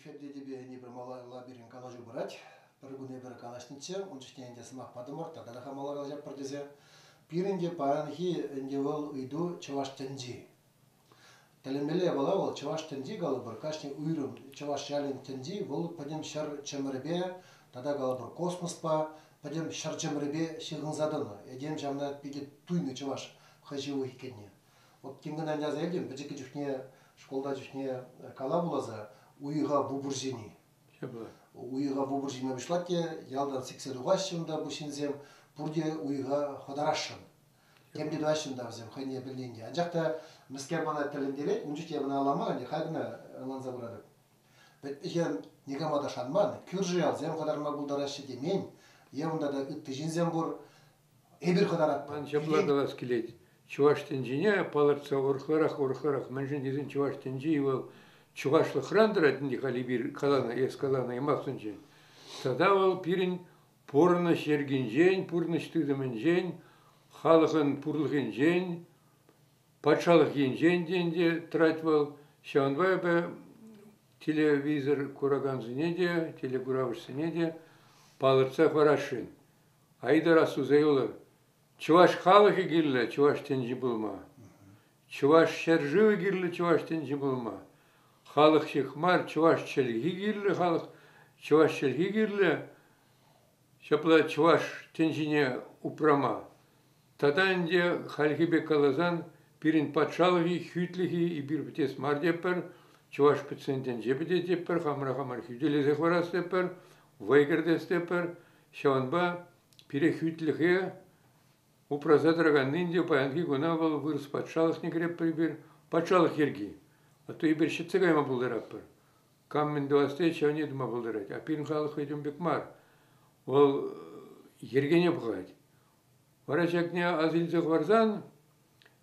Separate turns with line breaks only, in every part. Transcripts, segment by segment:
Ильфет тетепе ӗнепӗр малалла пирӗн калаҫу пырать. Пӗр кун эпир калаҫнӑччӗ, ун чухне ӗнтӗ сӑмах патӑмӑр, тата та хамалла калаҫатпӑр тесе. Пирӗн те паянхи ӗнтӗ вӑл ыйту чӑваш тӗнчи. Тӗлӗнмелле япала вӑл чӑваш тӗнчи калӑпӑр, кашни уйрӑм чӑваш ялӗн тӗнчи вӑл пӗтӗм ҫӗр чӑмӑрӗпе тата калӑпӑр космоспа, пӗтӗм ҫӗр чӑмӑрӗпе ҫыхӑнса тӑнӑ. Этем ҫавна питӗ туйнӑ чӑваш хӑй ҫывӑх иккенне. Вот тин кӑна аса илтӗм, пӗчӗккӗ чухне, шкулта чухне кала вуласа уйӑха вупӑр ҫини.
Ҫапла.
Уйӑха вупӑр ҫиме пуҫлать те ялтан сиксе тухаҫҫӗ унта пуҫ ҫынсем, пурте уйӑха хӑтарасшӑн. Тем те тӑваҫҫӗ унта вӗсем хӑйне пӗлнин те. Анчах та мӗскер мана тӗлӗнтерет, ун чухне ӑна ӑнланман ӗнтӗ, халь кӑна ӑнланса пыратӑп. Вӗтлӗхе никама та шанман, кӳршӗ ялсем хӑтарма пултараҫҫӗ темен, е унта та ытти ҫынсем пур, Эпир хӑтаратпӑр.
Ман ҫапла калас килет. Чӑваш тӗнчине палӑртса урӑхларах, урӑхларах. Мӗншӗн тесен чӑваш тӗнчи вӑл чӑвашлӑхран тӑрать ӗнтӗ халь эпир каланӑ, эс каланӑ юмахсенчен. Тата вӑл пирӗн пурнӑҫ йӗркинчен, пурнӑҫ тытӑмӗнчен, халӑхӑн пурлӑхӗнчен, патшалӑх енчен те ӗнтӗ тӑрать вӑл. Ҫавӑнпа эпӗ телевизор куракансене те, телекуравӑшсене те палӑртса хӑварасшӑн. Айтӑр астуса юлӑр, чӑваш халӑхӗ кирлӗ чӑваш тӗнчи пулма. Чӑваш ҫӗршывӗ кирлӗ чӑваш тӗнчи пулма. Халӑх ҫех мар, чӑваш чӗлхи кирлӗ халӑх, чӑваш чӗлхи кирлӗ ҫапла чӑваш тӗнчине упрама. Тата ӗнтӗ хальхи пек каласан, пирӗн патшалӑх-и, хӳтлӗх-и эпир пӗтес мар тетпӗр, чӑваш пӗтсен тӗнче пӗтет тетпӗр, хамӑра хамӑр хӳтӗлесе хӑварас тетпӗр, вӑй кӗртес тетпӗр. Ҫавӑнпа пире хӳтлӗхе упраса тӑраканнин те паянхи куна вӑл вырӑс патшалӑхне кӗретпӗр эпир, патшалӑх йӗрки. А то эпир ҫӗтсе кайма пултаратпӑр. Кам мӗн тӑвас тет, ҫавне тума пултарать. А пирӗн халӑх хӑй ун пек мар. Вӑл йӗркене пӑхать. Вара ҫакне ас илсе хӑварсан,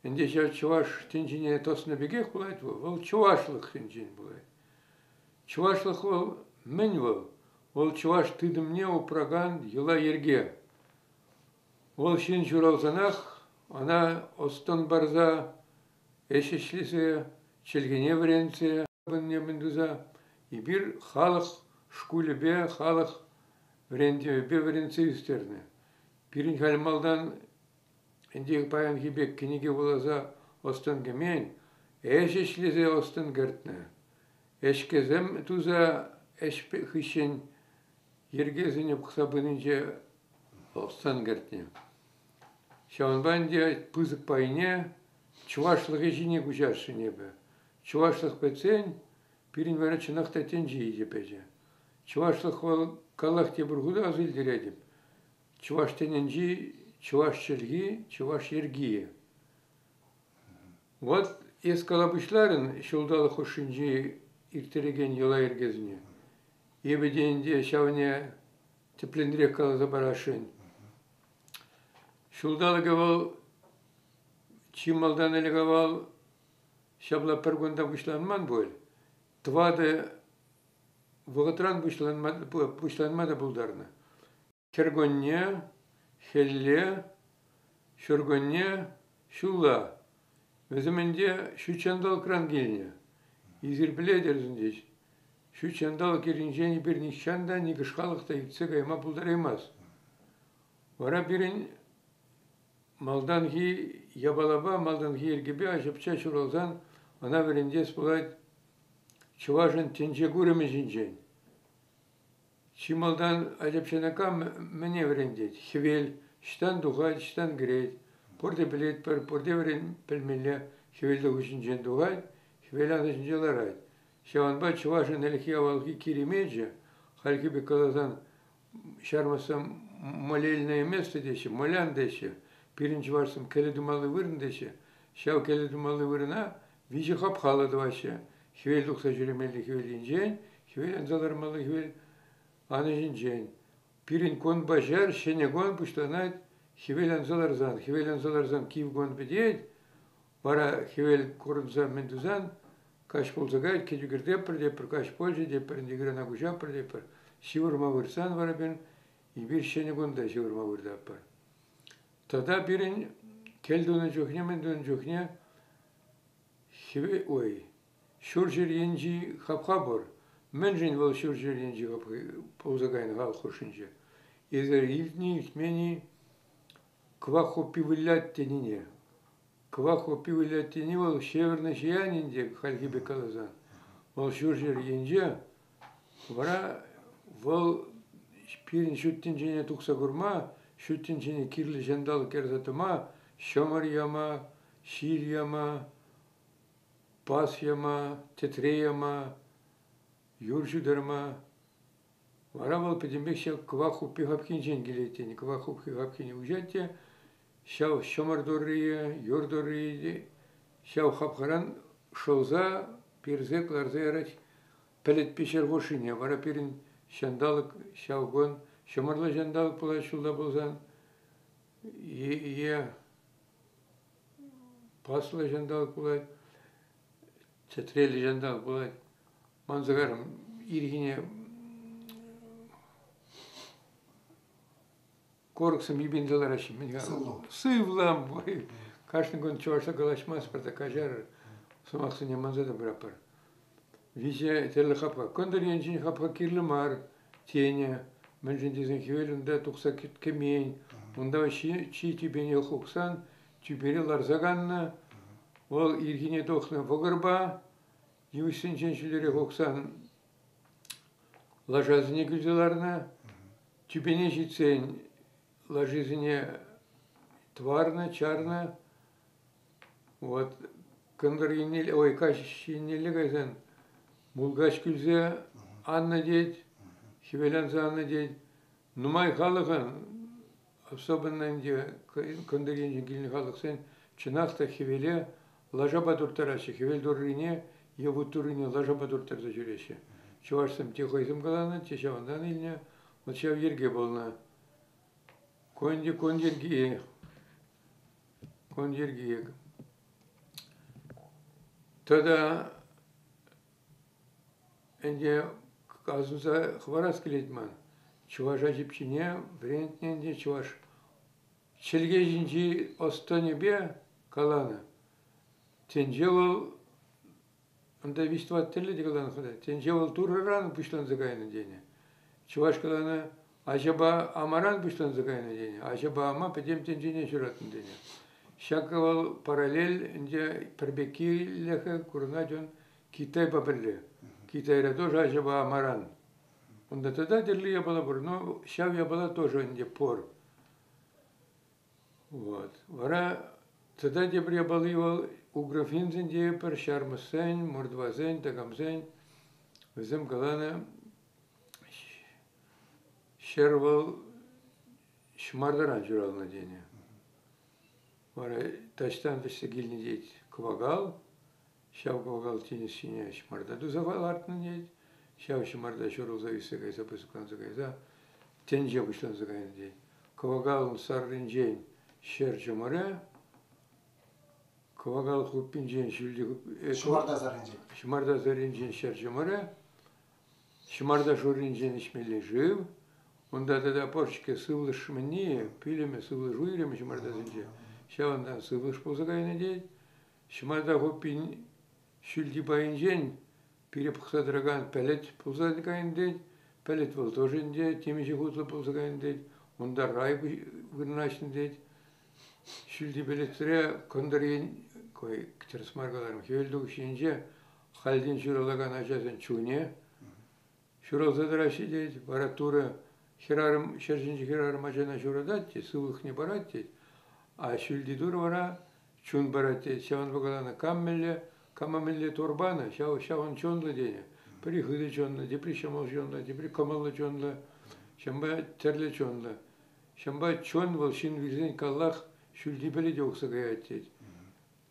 ӗнтӗ ҫав чӑваш тӗнчине тӑснӑ пекех пулать вӑл, вӑл чӑвашлӑх тӗнчин пулать. Чӑвашлӑх вӑл мӗн вӑл? Вӑл чӑваш тытӑмне упракан йӑла-йӗрке. Вӑл ҫын ҫуралсанах ӑна ӑс-тӑн парса, ӗҫ ӗҫлесе, чӗлхене вӗрентсе мӗн туса эпир халӑх шкулӗпе, халӑх вӗрентӗвӗпе вӗрентсе ӳстернӗ. Пирӗн халь малтан ӗнтӗ паянхи пек кӗнеке вуласа ӑс-тӑн кӗмен, ӗҫ ӗҫлесе ӑс-тӑн кӗртнӗ. Ӗҫкӗсем туса ӗҫ хыҫҫӑн йӗркесене пӑхса пынинче ӑс-тӑн кӗртнӗ. Ҫавӑнпа ӗнтӗ пысӑк пайне чӑвашлӑхӗ ҫине куҫасшӑн эпӗ. Чӑвашлӑх пӗтсен пирӗн вара чӑнах та тӗнче ӗҫӗ пӗчӗ. Чӑвашлӑх вӑл каллах тепӗр хут аса илтеретӗп. Чӑваш тӗнӗнчи чӑваш чӗлхи, чӑваш йӗрки. Вот эс кала пуҫларӑн ҫулталӑк хушшинчи ирттерекен йӑла-йӗркесене. Эпӗ те ӗнтӗ ҫавне тӗплӗнрех каласа парасшӑн. Ҫулталӑкӗ вӑл чи малтан ӗлӗк-авал ҫапла пӗр кунта пуҫланман пуль. Тӑватӑ вӑхӑтран пуҫланма, пуҫланма та пултарнӑ. Кӗркунне, хӗлле, ҫуркунне, ҫулла. Вӗсем ӗнтӗ ҫутҫанталӑкран килнӗ. Эсир пӗлетӗр ӗнтӗ, ҫутҫанталӑк йӗрӗнчен эпир нихҫан та нихӑш халӑх та иртсе кайма пултараймасть. Вара пирӗн малтанхи япалапа, малтанхи йӗркепе ачапча ҫуралсан ӑна вӗрентес пулать чӑвашӑн тӗнче курӑмӗ ҫинчен. Чи малтан ачапчана кам мӗне вӗрентет? Хӗвел ӑҫтан тухать, ӑҫтан кӗрет? Пурте пӗлетпӗр, пурте пӗлмелле. Хӗвел тухӑҫӗнчен тухать, хӗвел анӑҫӗнче ларать. Ҫавӑнпа чӑвашӑн ӗлӗкхи авалхи киремечӗ, хальхи пек каласан, ҫармӑссем молельное место теҫҫӗ, молян теҫҫӗ. Пирӗн чӑвашсем кӗлӗ тумалли вырӑн теҫҫӗ. Ҫав кӗлӗ тумалли вырӑна виҫӗ хапхаллӑ тӑваҫҫӗ. Хӗвел тухса ҫӳремелли хӗвел енчен, хӗвел анса лармалли хӗвел анӑҫӗнчен. Пирӗн кунпа ҫӗр ҫӗнӗ кун пуҫланать хӗвел анса ларсан. Хӗвел анса ларсан кив кун пӗтет, вара хӗвел курӑнса мӗн тусан каҫ пулса каять, кӗтӳ кӗртетпӗр тетпӗр, каҫ пулчӗ тетпӗр, ӗнтӗ ырана куҫатпӑр тетпӗр. Ҫывӑрма выртсан вара пирӗн эпир ҫӗнӗ кунта ҫывӑрма выртатпӑр. Тата пирӗн кӗл тунӑ чухне, мӗн тунӑ чухне Ой, ҫурҫӗр енчи хапха пур. Мӗншӗн вӑл ҫурҫӗр енчи пулса кайнӑ халӑх хушшинче? Эсир илтни, илтмен-и кӑвак хуппи вылять тенине? Кӑвак хуппи вылять тени вӑл ҫевӗрнӗ ҫиянь ӗнтӗ, хальхи пек каласан. Вӑл ҫурҫӗр енче вара вӑл пирӗн ҫут тӗнчене тухса курма, ҫут тӗнчене кирлӗ ҫанталӑк ярса тӑма, ҫӑмӑр яма, ҫил яма, пас яма, тӗтре яма, юр ҫутарма. Вара вӑл пӗтӗмпех ҫав кӑвак хуппи хапхинчен килет тенӗ. Кӑвак хуппи хапхине уҫать те ҫав ҫӑмӑр туррийӗ, юр туррийӗ ҫав хапхаран шӑлса, персе кӑларса ярать пӗлӗтпе ҫӗр хушшине. Вара пирӗн ҫанталӑк ҫав кун ҫӑмӑрлӑ ҫанталӑк пулать ҫулла пулсан е паслӑ ҫанталӑк пулать, чӗтреллӗ ҫанталӑк пулать. Манса кайрӑм, ирхине корӑксем йӗпенсе лараҫҫӗ. Мӗн-ха?
Сывлӑм.
Сывлӑм. Кашни кун чӑвашла калаҫмастпӑр та каҫарӑр. Сӑмахсене манса та пыратпӑр. Виҫе тӗрлӗ хапха. Кӑнтӑр енчен хапха кирлӗ мар тенӗ. Мӗншӗн тесен хӗвел унта тухса кӗмен. Унта чи тӳпене хупсан тӳпере ларса каннӑ. Вӑл ирхине тухнӑ вӑкӑрпа йывӑҫсенчен ҫӳлерех уксан лашасене кӳлсе ларнӑ. Тӳпене ҫитсен лашисене тӑварнӑ, чарнӑ. Вот кӑнтӑр еннелле, ой, каҫ еннелле кайсан мулкач кӳлсе аннӑ тет, хӗвел анса аннӑ тет. Нумай халӑхӑн, особенно ӗнтӗ кӑнтӑр енчен килнӗ халӑхсен, чӑнах та хӗвеле лашапа турттараҫҫӗ, хӗвел туррине е вут туррине лашапа турттарса ҫӳреҫҫӗ. Чӑвашсем те хӑйсем каланӑ, те ҫавӑнтан илнӗ. Вот ҫав йӗрке пулнӑ. Ку ӗнтӗ кун йӗрки. Кун йӗрки. Тата ӗнтӗ асӑнса хӑварас килет ман. Чӑваш ачипчине вӗрентнӗ ӗнтӗ чӑваш чӗлхе ҫинчи ӑс-тӑнӗпе каланӑ. Тӗнче вӑл унта виҫ-тӑват тӗрлӗ те каланӑ-ха тӗнче вӑл Турӑран пуҫланса кайнӑ тенӗ. Чӑваш каланӑ аҫапа амаран пуҫланса кайнӑ тенӗ. Аҫапа ама пӗтӗм тӗнчене ҫуратнӑ тенӗ. Ҫакӑ вӑл параллель ӗнтӗ пӗрпеккилӗхӗ курӑнать ун Китайпа пӗрле. Китайра тоже аҫапа амаран. Унта тата тӗрлӗ япала пур, но ҫав япала тоже ӗнтӗ пур. Вот. Вара тата тепӗр япали вӑл угрофинсен те пӗр ҫармӑссен, мордвасен, такамсен. Вӗсем каланӑ ҫӗр вӑл ҫӑмартаран ҫуралнӑ тенӗ. Вара таҫтан вӗҫсе килнӗ тет кӑвакал, ҫав кӑвакал тинӗс ҫине ҫӑмарта туса лартнӑ тет. Ҫав ҫӑмарта ҫурӑлса ӳссе кайса пысӑкланса кайса тӗнче пуҫланса кайнӑ тет. Кӑвакалӑн сарринчен ҫӗр чӑмӑрӗ, кӑвакал хуппинчен ҫӳлти
Ҫӑмарта сарринчен.
Ҫӑмарта сарринчен ҫӗр чӑмӑрӗ, ҫӑмарта шурринчен ӗҫмелли шыв, унта тата пӑрчкӗ сывлӑш мӗнни, пӳлӗмӗ сывлӑш уйрӑмӗ ҫӑмартасенче. Ҫавӑнтан сывлӑш пулса кайнӑ тет. Ҫӑмарта хуппин ҫӳлти пайӗнчен пире пӑхса тӑракан пӗлӗт пулса кайнӑ тет. Пӗлӗт вӑл тоже ӗнтӗ темиҫе хутлӑ пулса кайнӑ тет. Унта рай вырнаҫнӑ тет. Ҫӳлти пӗлӗтре кӑнтӑр ен, тӗрӗс мар каларӑм, хӗвелтухӑҫ енче хальтен ҫуралакан ачасен чунӗ ҫуралса тӑраҫҫӗ тет. Вара Турӑ хӗрарӑм, ҫӗр ҫинчи хӗрарӑм ачана ҫуратать тет, сывлӑхне парать тет. А ҫӳлти Турӑ вара чун парать тет. Ҫавӑнпа каланӑ, кам мӗнле, кама мӗнле Тур панӑ, ҫав, ҫавӑн чунлӑ тенӗ. Пӗри хытӑ чунлӑ, тепри ҫӑмӑл чунлӑ, тепри кӑмӑллӑ чунлӑ, ҫавӑнпа тӗрлӗ чунлӑ. Ҫавӑнпа чун вӑл ҫын вилсен каллах ҫӳлти пӗлӗте ухса каять тет.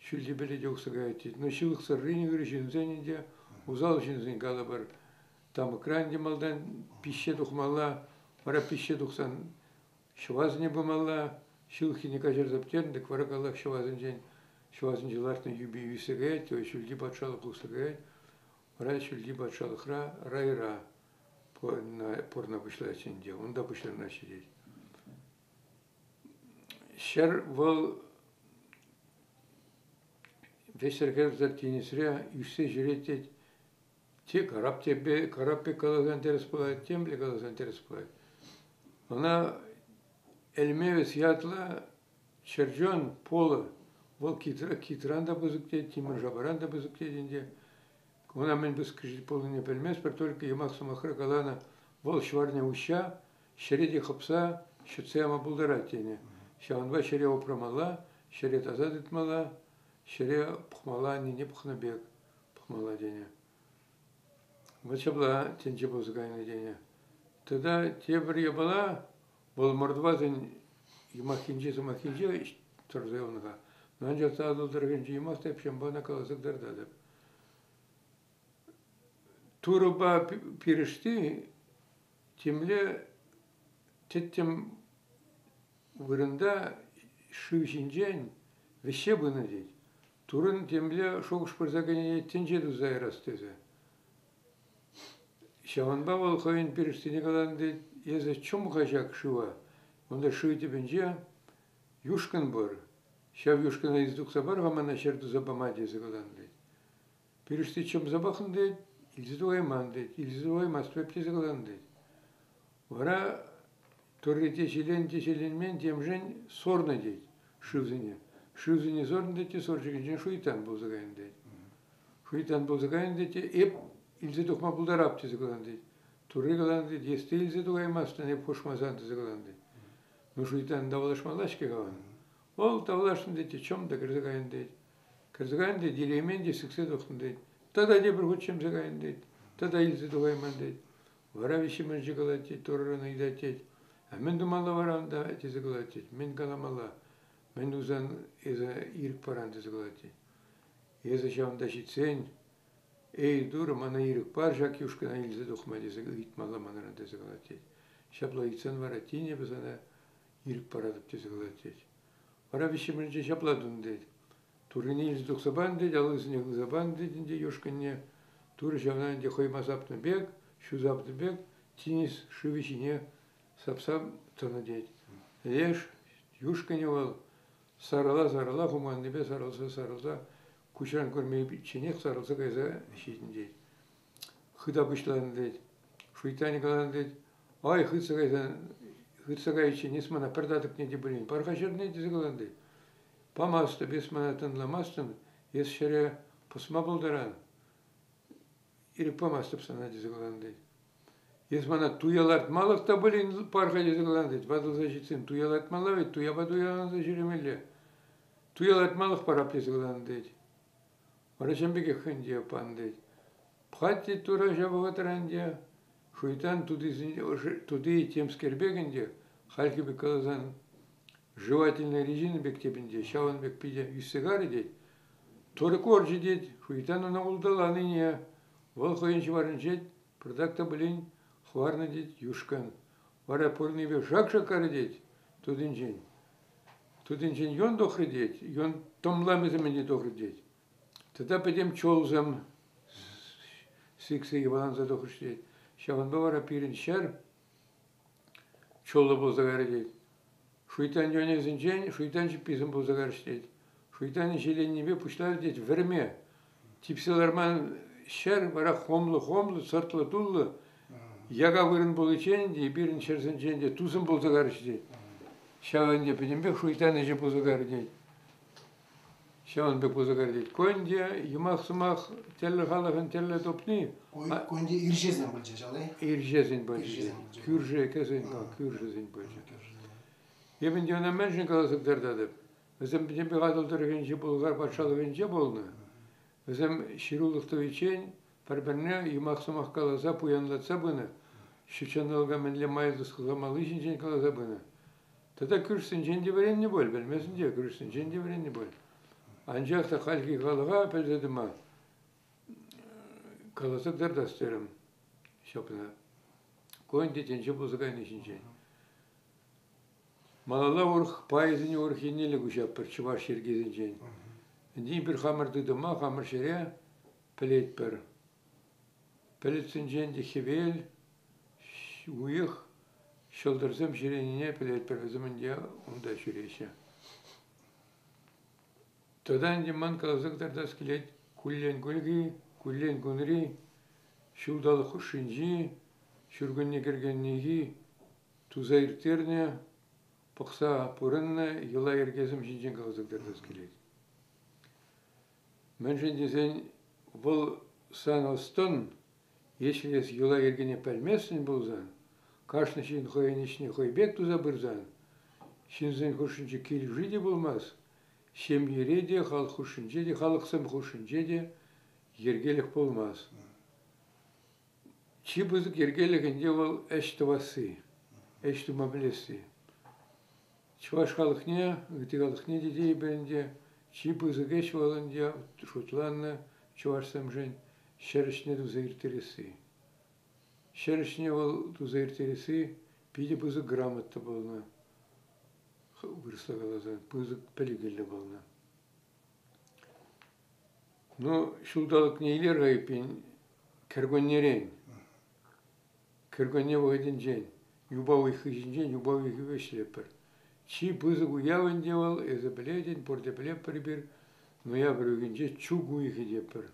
Ҫӳлти пӗлӗте ухса каять тет. Но ҫылӑхсӑррин ырӑ ҫынсен ӗнтӗ, усал ҫынсен калӑпӑр, тамӑкра ӗнтӗ малтан пиҫсе тухмалла, вара пиҫсе тухсан ҫӑвасене пымалла, ҫылӑххине каҫарса пӗтернӗ-тӗк вара каллах ҫӑвасенчен ҫӑвасенче лартнӑ юпи ӳссе каять, ҫӳлти патшалӑх усса каять, вара ҫӳлти патшалӑхра райра пурӑна пуҫлаҫҫӗ ӗнтӗ, унта пуҫланаҫҫӗ тет. Ҫӗр вӑл вӗҫсӗр-хӗрсӗр тинӗсре ӳссе ҫӳрет тет. Те карап тепе, карап пек каласан тӗрӗс пулать, темле каласан тӗрӗс пулать. Ӑна Эльмевес ятлӑ чӗрчун полӑ, вӑл китран та пысӑк тет, тимӗр шапаран та пысӑк тет ӗнтӗ. Ӑна мӗн пысӑкӑш пулнине пӗлместпӗр, только юмах-сӑмахра каланӑ, вӑл ҫӑварне уҫҫа, ҫӗре те хӑпса, ҫӗтсе яма пултарать тенӗ. Ҫавӑнпа ҫӗре упрамалла, ҫӗре таса тытмалла, ҫӗре пӑхмалла аннене пӑхнӑ пек пӑхмалла тенӗ. Вот ҫапла тӗнче пулса кайнӑ тенӗ. Тата тепӗр япала, вӑл мордвасен юмаххинче-сӑмаххинче тӑрса юлнӑ-ха. Анчах та Атӑл тӑрӑхӗнчи юмах та ҫавӑнпа ӑна каласа кӑтартатӑп. Турӑпа пирӗшти темле тӗттӗм вырӑнта шыв ҫинчен вӗҫсе пынӑ тет. Турӑн темле шухӑш пырса кӗнине тӗнче туса ярас тесе. Ҫавӑнпа вӑл хӑйӗн пирӗштине каланӑ тет, эсӗ чӑм-ха ҫак шыва, унта шыв тӗпӗнче юшкӑн пур. Ҫав юшкӑна илсе тухса пар-ха мана ҫӗр туса пама тесе каланӑ тет. Пирӗшти чӑмса пӑхнӑ тет, илсе тухайман тет, илсе тухаймастӑп тесе каланӑ тет. Вара Турри те ҫилен, те ҫиленмен темшӗн сорнӑ тет шывсене. Шывсене сорнӑ тет те сорчӑкӗнчен шуйттан пулса кайнӑ тет. Шуйттан пулса кайнӑ тет те эп илсе тухма пултарап тесе каланӑ тет. Турри каланӑ тет, эс те илсе тухаймастӑн, эп хушмасан тесе каланӑ тет. Ну шуйттан тавлашмалла-ҫке-ха ун. Вӑл тавлашнӑ тет те чӑм та кӗрсе кайнӑ тет. Кӗрсе кайнӑ тет, илеймен те сиксе тухнӑ тет. Тата тепӗр хут чӗмсе кайнӑ тет. Тата илсе тухайман тет. Вара виҫҫӗмӗшӗ калать тет, Турӑран ыйтать тет. А мӗн тумалла вара унта тесе калать тет. Мӗн каламалла? Мӗн тусан эсӗ ирӗк паран тесе калать тет. Эсӗ ҫавӑнта ҫитсен, эй, Турӑ, мана ирӗк пар ҫак юшкӑна илсе тухма тесе ыйтмалла манран тесе калать тет. Ҫапла ыйтсан вара тин эпӗ сана ирӗк паратӑп тесе калать тет. Вара виҫҫӗмӗшӗнче ҫапла тунӑ тет. Туррине илсе тухса панӑ тет, аллисене хывса панӑ тет ӗнтӗ юшкӑнне. Турӑ ҫавна ӗнтӗ хӑйма сапнӑ пек, ҫу сапнӑ пек тинӗс шывӗ ҫине сапса тӑнӑ тет. Леш юшкӑнӗ вӑл сарӑла-сарӑла хуманнипе сарӑлса-сарӑлса куҫран курмичченех сарӑлса кайса ҫитнӗ тет. Хыта пуҫланӑ тет. Шуйттанӗ каланӑ тет, ай, хытса кайсан, хытса кайиччен эс мана пӗр татӑкне те пулин пар-ха ҫӗрне тесе каланӑ тет. Памастӑп, эс мана тӑнламастӑн, эс ҫӗре пӑсма пултаран. Ирӗк памастӑп сана тесе каланӑ тет. Эс мана туя лартмалӑх та пулин пар-ха тесе каланӑ тет. Ватӑлса ҫитсен туя лартмалла вӗт, туяпа туяланса ҫӳремелле. Туя лартмалӑх парап тесе каланӑ тет. Вара ҫын пекех ӗнтӗ пан тет. Пӑхать тет тура ҫав вӑхӑтра ӗнтӗ, шуйттан тути темскер пек ӗнтӗ, хальхи пек каласан, жевательная резина пек тепӗнче, ҫавӑн пек питӗ ӳссе карӗ тет. Турӑ корчӗ тет, шуйттан ӑна улталанине, вӑл хӑйӗн ҫӑварӗнче пӑртак та пулин хӑварнӑ тет юшкӑн. Вара пурнипе шак-шак карӗ тет тутинчен. Тутинчен юн тухрӗ тет, юн тӑмламӗсем ӗнтӗ тухрӗ тет. Тата пӗтӗм чулсем сиксе йӑваланса тухрӗҫ тет. Ҫавӑнпа вара пирӗн ҫӗр чуллӑ пулса кайрӗ тет. Шуйттан юнӗсенчен шуйттан чӗпписем пулса кайрӗҫ тет. Шуйттанӗ ҫиленнипе пуҫларӗ тет вӗрме. Типсе ларман ҫӗр вара хомлӑ-хомлӑ, сӑртлӑ-туллӑ яка вырӑн пуличчен те пирӗн ҫӗрсенчен те тусӑм пулса карӗҫ тет. Ҫав ӗнтӗ пӗтӗмпех шуйттан ӗҫӗ пулса карӗ тет. Ҫавӑн пек пулса карӗ тет. Ку ӗнтӗ юмах-сӑмах тӗрлӗ халӑхӑн тӗрлӗ тупни.
Ку ӗнтӗ ирҫесен пулчӗ ҫав-и?
Ирҫесен пулчӗ. Кӳршӗ кӗсен, кӳршӗсен пулчӗ. Эп ӗнтӗ ӑна мӗншӗн каласа кӑтартатӑп? Вӗсем пӗтӗмпех Атӑл тӑрӑхӗнчи Пӑлхар патшалӑхӗнче пулнӑ. Вӗсем ҫырулӑх тӑвиччен пӗр-пӗрне юмах-сӑмах каласа пуянлатса пынӑ, ҫутҫанталӑка мӗнле майлӑ сыхламалли ҫинчен каласа пынӑ. Тата кӳршсенчен те вӗреннӗ пуль, пӗлмесен те кӳршсенчен те вӗреннӗ пуль. Анчах та хальхи халӑха пӗлсе тӑма каласа кӑтартас терӗм ҫапла. Ку ӗнтӗ тӗнче пулса кайни ҫинчен. Малалла урӑх пайӗсене урӑх еннелле куҫатпӑр чӑваш йӗркисенчен. Ӗнтӗ эпир хамӑр тытӑма, хамӑр ҫӗре пӗлетпӗр. Пӗлӗтсенчен те хӗвел, уйӑх, ҫӑлтӑрсем ҫӳренине пӗлетпӗр, вӗсем ӗнтӗ унта ҫӳреҫҫӗ. Тата ӗнтӗ ман каласа кӑтартас килет куллен-кунхи, куллен-кунри Ҫулталӑк хушшинчи ҫуркунне кӗркуннехи туса ирттернӗ, пӑхса пурӑннӑ йӑла-йӗркесем ҫинчен каласа кӑтартас килет. Мӗншӗн тесен вӑл сан ӑс-тӑн ӗҫлес йӑла-йӗркене пӗлместӗн пулсан, кашни ҫын хӑйӗн ӗҫне хӑй пек туса пырсан, ҫынсен хушшинче килӗшӳ те пулмасть, ҫемьере те, халӑх хушшинче те, халӑхсем хушшинче те йӗркелӗх пулмасть. Чи пысӑк йӗркелӗх ӗнтӗ вӑл ӗҫ тӑвасси, ӗҫ тума пӗлесси. Чӑваш халӑхне, ытти халӑхне те тейӗпӗр ӗнтӗ, чи пысӑк ӗҫ вӑл ӗнтӗ шутланнӑ чӑвашсемшӗн ҫӗрӗҫне туса ирттересси. Ҫӗрӗҫне вӑл туса ирттересси питӗ пысӑк грамота пулнӑ, вырӑсла каласан, пысӑк пӗлӳ кирлӗ пулнӑ. Ну, ҫулталӑкне илер-ха эппин кӗркуннерен. Кӗркунне вӑхӑтӗнчен, юпа уйӑх хыҫӗнчен юпа уйӑхӗ вӗҫлетпӗр. Чи пысӑк уяв ӗнтӗ вӑл, эсӗ пӗлетӗн, пурте пӗлетпӗр эпир, ноябрь уйӑхӗнче чӳк уйӑхӗ тетпӗр.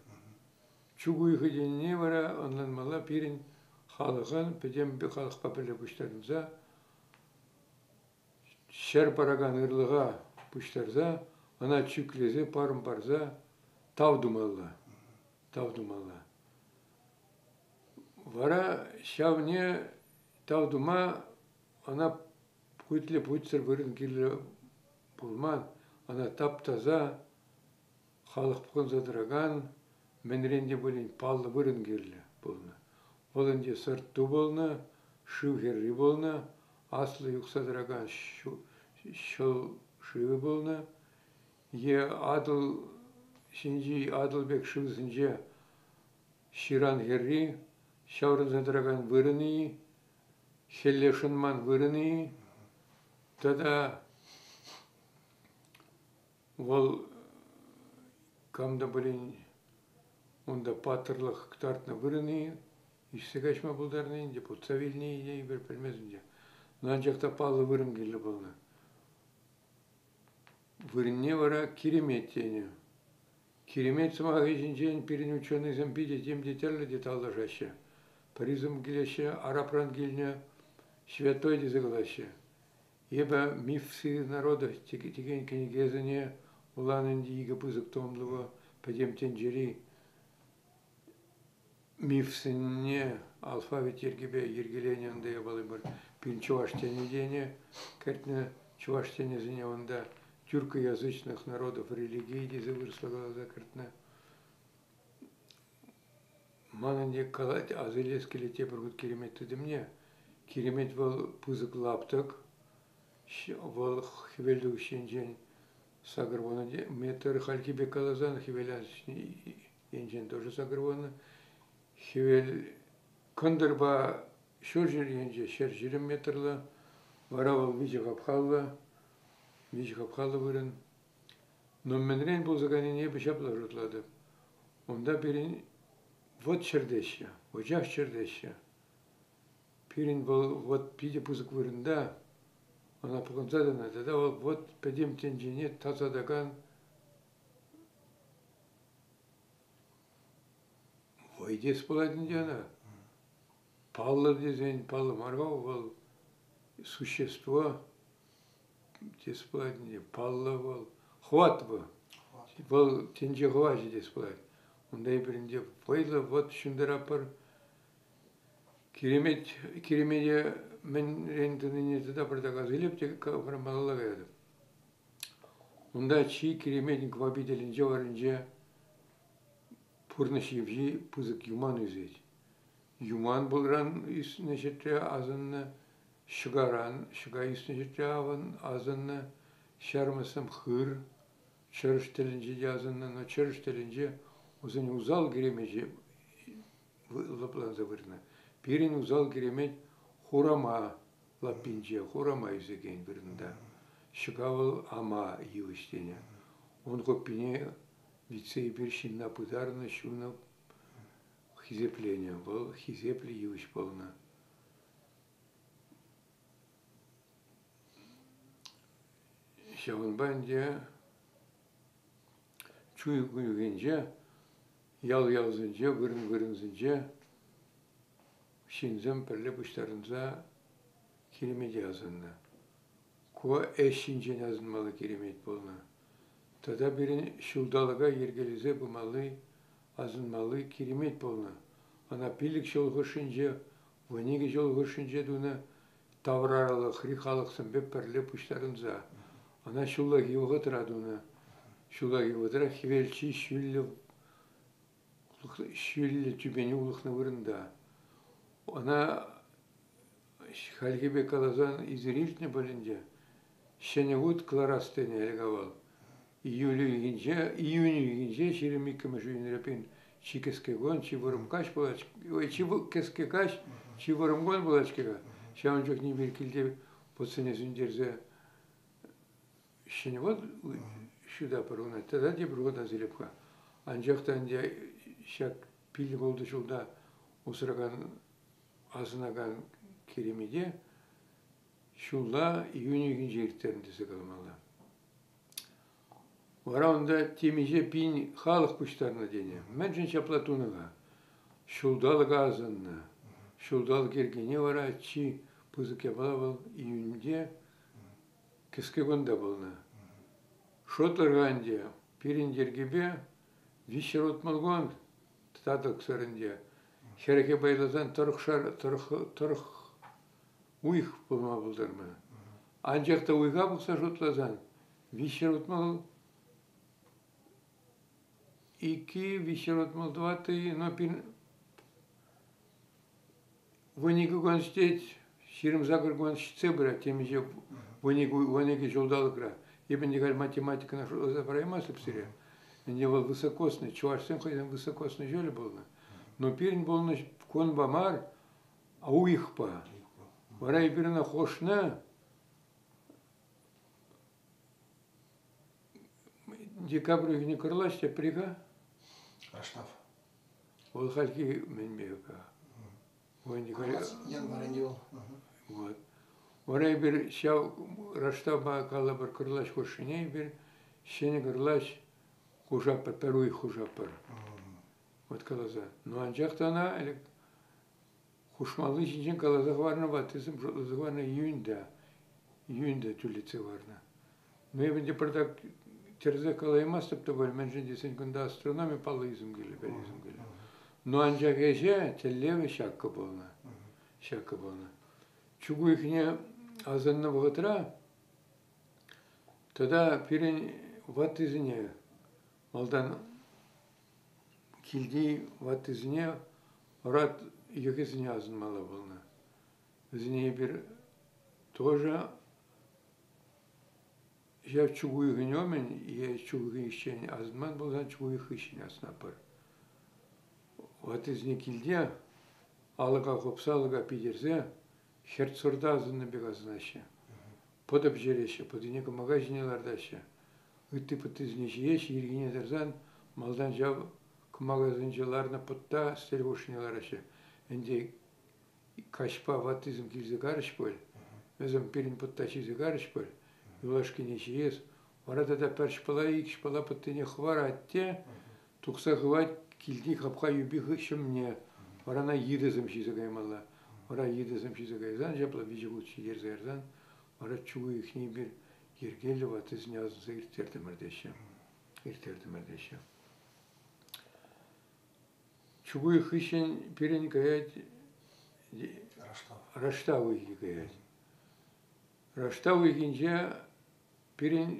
Чӳк уйӑхӗ тенине вара ӑнланмалла пирӗн халӑхӑн пӗтӗм халӑхпа пӗрле пуҫтарӑнса ҫӗр паракан ырлӑха пуҫтарса, ӑна чӳклесе парӑм парса тав тумалла, тав тумалла. Вара ҫавне тав тума ӑна путлӗ путсӗр вырӑн кирлӗ пулман, ӑна тап-таса, халӑх пухӑнса тӑракан мӗнрен те пулин паллӑ вырӑн кирлӗ пулнӑ. Вӑл ӗнтӗ сӑрт-ту пулнӑ, шыв хӗрри пулнӑ, аслӑ юхса тӑракан ҫӑл шывӗ пулнӑ е Атӑл ҫинчи Атӑл пек шывсенче ҫыран хӗрри ҫаврӑнса тӑракан вырӑн-и, хӗлле шӑнман вырӑн-и тата вӑл кам та пулин унта паттӑрлӑх кӑтартнӑ вырӑн-и, ишсе каҫма пултарни ӗнтӗ, путса вилни-и те эпир пӗлмест ӗнтӗ. Но анчах та паллӑ вырӑн кирлӗ пулнӑ. Вырӑнне вара киремет тенӗ. Киремет сӑмахӗ ҫинчен пирӗн ученӑйсем питӗ тем те тӗрлӗ те тавлашаҫҫӗ. Пӗрисем килеҫҫӗ, арабран килнӗ святой тесе калаҫҫӗ. Эпӗ «Мифы народов» текен кӗнекесене вуланӑ ӗнтӗ икӗ пысӑк томлӑ пӗтӗм тӗнчери мифсене алфавит йӗркипе йӗркеленӗ ӗнтӗ япали пур. Пирӗн чӑваш тӗнӗ тенӗ кӗртнӗ чӑваш тӗнӗсене унта тюркоязычных народов религии тесе вырӑсла каласа кӗртнӗ. Манӑн те калать, аса илес килет тепӗр хут киремет тытӑмне. Киремет вӑл пысӑк лаптӑк, вӑл хӗвелтухӑҫ енчен 80 метр хальхи пек каласан хӗвеланӑҫ енчен тоже 80. Хӗвел кӑнтӑрпа ҫурҫӗр енче 120 метрлӑ, вара вӑл виҫӗ хапхаллӑ, виҫӗ хапхаллӑ вырӑн. Но мӗнрен пулса кайнине эпӗ ҫапла шутлатӑп. Унта пирӗн вӑт чӗртеҫҫӗ, вучах чӗртеҫҫӗ. Пирӗн вӑл вӑт питӗ пысӑк вырӑнта, ӑна пӑхӑнса тӑнӑ тата вӑл вӑт пӗтӗм тӗнчене тасатакан вӑй тес пулать ӗнтӗ ӑна. Паллӑ тесен паллӑ мар-ха вӑл существо тес пулать ӗнтӗ. Паллӑ вӑл. Хӑват вӑл. Вӑл тӗнче хӑвачӗ тес пулать. Унта эпир ӗнтӗ вӑйлӑ вӑт ҫунтаратпӑр. Киремет, киремете мӗнрен тӑнине тата пӗртак аса илеп те малалла каятӑп. Унта чи киреметӗн кӑвапи тӗлӗнче варринче пурнӑҫ йывҫи пысӑк юман ӳсет. Юман пулран ӳснӗ ҫӗртре асӑннӑ, ҫӑкаран ҫӑка ӳснӗ ҫӗртре асӑннӑ, ҫармӑссем хыр, чӑрӑш тӗлӗнче те асӑннӑ, но чӑрӑш тӗлӗнче вӗсен усал киремечӗ лӑпланса выртнӑ. Пирӗн усал киремет хурама лаппинче, хурама ӳсекен вырӑнта. Ҫӑка вӑл ама йывӑҫ тенӗ. Ун хуппине витсе эпир ҫынна пытарнӑ, ҫунӑ, хисепленӗ. Вӑл хисеплӗ йывӑҫ пулнӑ. Ҫавӑнпа ӗнтӗ чуй уйӑхӗнче ял-ялсенче, вырӑн-вырӑнсенче. ҫынсем пӗрле пуҫтарӑнса Киремете асӑннӑ. Ку ӗҫ ҫинчен асӑнмалли киремет пулнӑ. Тата пирӗн ҫулталӑка йӗркелесе пымалли, асӑнмалли киремет пулнӑ. Ӑна 5 ҫул хушшинче, 12 ҫул хушшинче тунӑ тавралӑхри халӑхсемпе пӗрле пуҫтарӑнса. Ӑна ҫуллахи вӑхӑтра тунӑ. Ҫуллахи вӑхӑтра хӗвел чи ҫӳллӗ ҫӳллӗ тӳпене улӑхнӑ вырӑнта. Ӑна хальхи пек каласан эсир илтнӗ пуль ӗнтӗ. Ҫӗнӗ вут кӑларас тенӗ ӗлӗк-авал. Июль уйӑхӗнче, июнь уйӑхӗнче 22-мӗш июньре пин чи кӗске кун, чи вӑрӑм каҫ пулать, чи кӗске каҫ, чи вӑрӑм кун пулать-ҫке-ха. Ҫавӑн чухне эпир килте вутсене сӳнтерсе ҫӗнӗ вут ҫутатпӑр ӑна. Тата тепӗр хут аса илеп-ха. Анчах та ӗнтӗ ҫак пилӗк-ултӑ ҫулта усракан асӑнакан керемете ҫулла июнь уйӑхӗнче ирттернӗ тесе каламалла. Вара унта темиҫе пин халӑх пуҫтарнӑ тенӗ. Мӗншӗн ҫапла тунӑ-ха? Ҫулталӑка асӑннӑ. Ҫулталӑк йӗркине вара чи пысӑк япала вӑл июньте кӗске кунта пулнӑ. Шутлӑр-ха ӗнтӗ, пирӗн йӗркепе 360 кун татӑксӑр ӗнтӗ. Хӗрӗхе пайласан тӑрӑхшар тӑрӑх, тӑрӑх уйӑх пулма пултарнӑ. Анчах та уйӑха пӑхса шутласан 360 икки, 364, но пин 12 кун ҫитет, 28 кун ҫитсе пырать темиҫе 12 ҫулталӑкра. Эпӗ ӗнтӗ халь математикӑна шутласа параймастӑп сире. Ӗнтӗ вӑл высокосный, чӑвашсен хӑйсен высокосный ҫулӗ пулнӑ. Но пирӗн пулнӑ кунпа мар, а уйӑхпа. Вара эпир ӑна хушнӑ декабрь уйӑхне кӑрлач тепри-ха.
Раштав.
Вӑл хальхи мӗнпе-ха?
Январь вӑл.
Вот. Вара эпир ҫав Раштавпа калӑпӑр кӑрлач хушшине эпир ҫӗнӗ кӑрлач хушатпӑр, пӗр уйӑх хушатпӑр. Вот каласа. Ну анчах та ӑна ӗлӗк хушмалли ҫинчен каласа хӑварнӑ ваттисем шутласа хӑварнӑ июньте, июньте тӳлетсе хӑварнӑ. Ну эпӗ ӗнтӗ пӗртак тӗрӗсех калаймастӑп та пуль, мӗншӗн тесен кунта астрономи паллисем килӗ, пӗлисем килӗ. Ну анчах ӗҫе тӗллевӗ ҫаккӑ пулнӑ. Ҫаккӑ пулнӑ. Чӳк уйӑхне асӑннӑ вӑхӑтра тата пирӗн ваттисене малтан килти ваттисене ӑрат йӑхӗсене асӑнмалла пулнӑ. Вӗсене эпир тоже Ҫав чӳк уйӑхӗн умӗн е чӳк уйӑхӗччен асӑнман пулсан чӳк уйӑх хыҫҫӑн асӑнатпӑр. Ваттисене килте алӑка хупса, алӑка питӗрсе хӗрт-сурта асӑннӑ пек асӑнаҫҫӗ. Пӑтӑ пӗҫереҫҫӗ, пӑтине кӑмака ҫине лартаҫҫӗ. Ытти пӑттисене ҫиеҫҫӗ, ирхине тӑрсан малтан ҫав кӑмакасенче ларнӑ пӑтта сӗтел хушшине лараҫҫӗ. Ӗнтӗ каҫпа ваттисем килсе карӗҫ пуль, вӗсем пирӗн пӑтта ҫисе карӗҫ пуль, юлашкине ҫиес. Вара тата пӗр шпала, ик шпала пӑттине хӑварать те тухса хывать килти хапха юпи ҫумне. Вара ӑна йытӑсем ҫисе каймалла. Вара йытӑсем ҫисе кайсан, ҫапла виҫӗ хут ҫитерсе ярсан, вара чӳк уйӑхне эпир йӗркеллӗ ваттисене асӑнса ирттертӗмӗр теҫҫӗ. Ирттертӗмӗр теҫҫӗ. Чӳк уйӑх хыҫҫӑн пирӗн каять Раштав уйӑхӗ каять. Раштав уйӑхӗнче пирӗн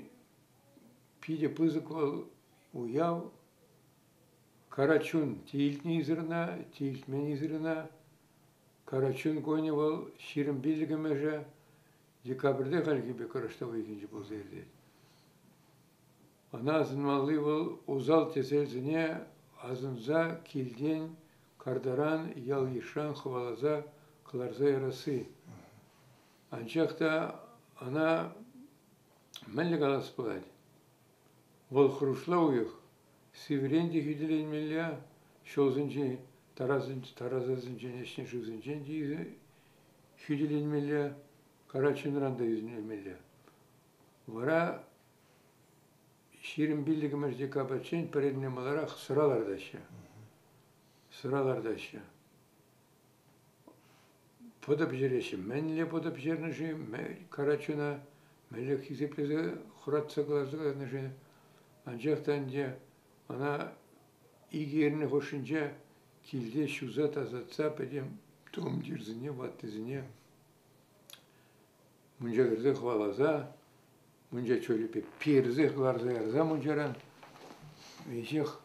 питӗ пысӑк вӑл уяв Карачун те илтнӗ ӑна, те илтмен ӑна. Карачун кунӗ вӑл 25-мӗшӗ декабрьте хальхи пек Раштав уйӑхӗнче пулса иртет. Ӑна асӑнмалли вӑл усал тӗселсене асӑнса килтен, картаран, ял-йышран хӑваласа кӑларса ярасси. Анчах та ӑна мӗнле калас пулать? Вӑл хӑрушла уйӑх, сивӗрен те хӳтӗленмелле, ҫулсенчи тарасасенчен ӗҫнӗ шывсенчен те хӳтӗленмелле, Карачунран та ӳсӗнмелле. Вара 25-мӗш декабрьччен пӗр эрне маларах сӑра лартаҫҫӗ. Сӑра лартаҫҫӗ. Пӑтӑ пӗҫереҫҫӗ. Мӗнле пӑтӑ пӗҫернӗ-ши Карачуна, мӗнле хисеплесе хӑратса кӑларса кайнӑ-ши? Анчах та ӗнтӗ ӑна икӗ эрне хушшинче килте ҫуса тасатса пӗтӗм тумтирсене, ваттисене мунча кӗрсе хӑваласа, мунча чулӗпе персе кӑларса ярса мунчаран веҫех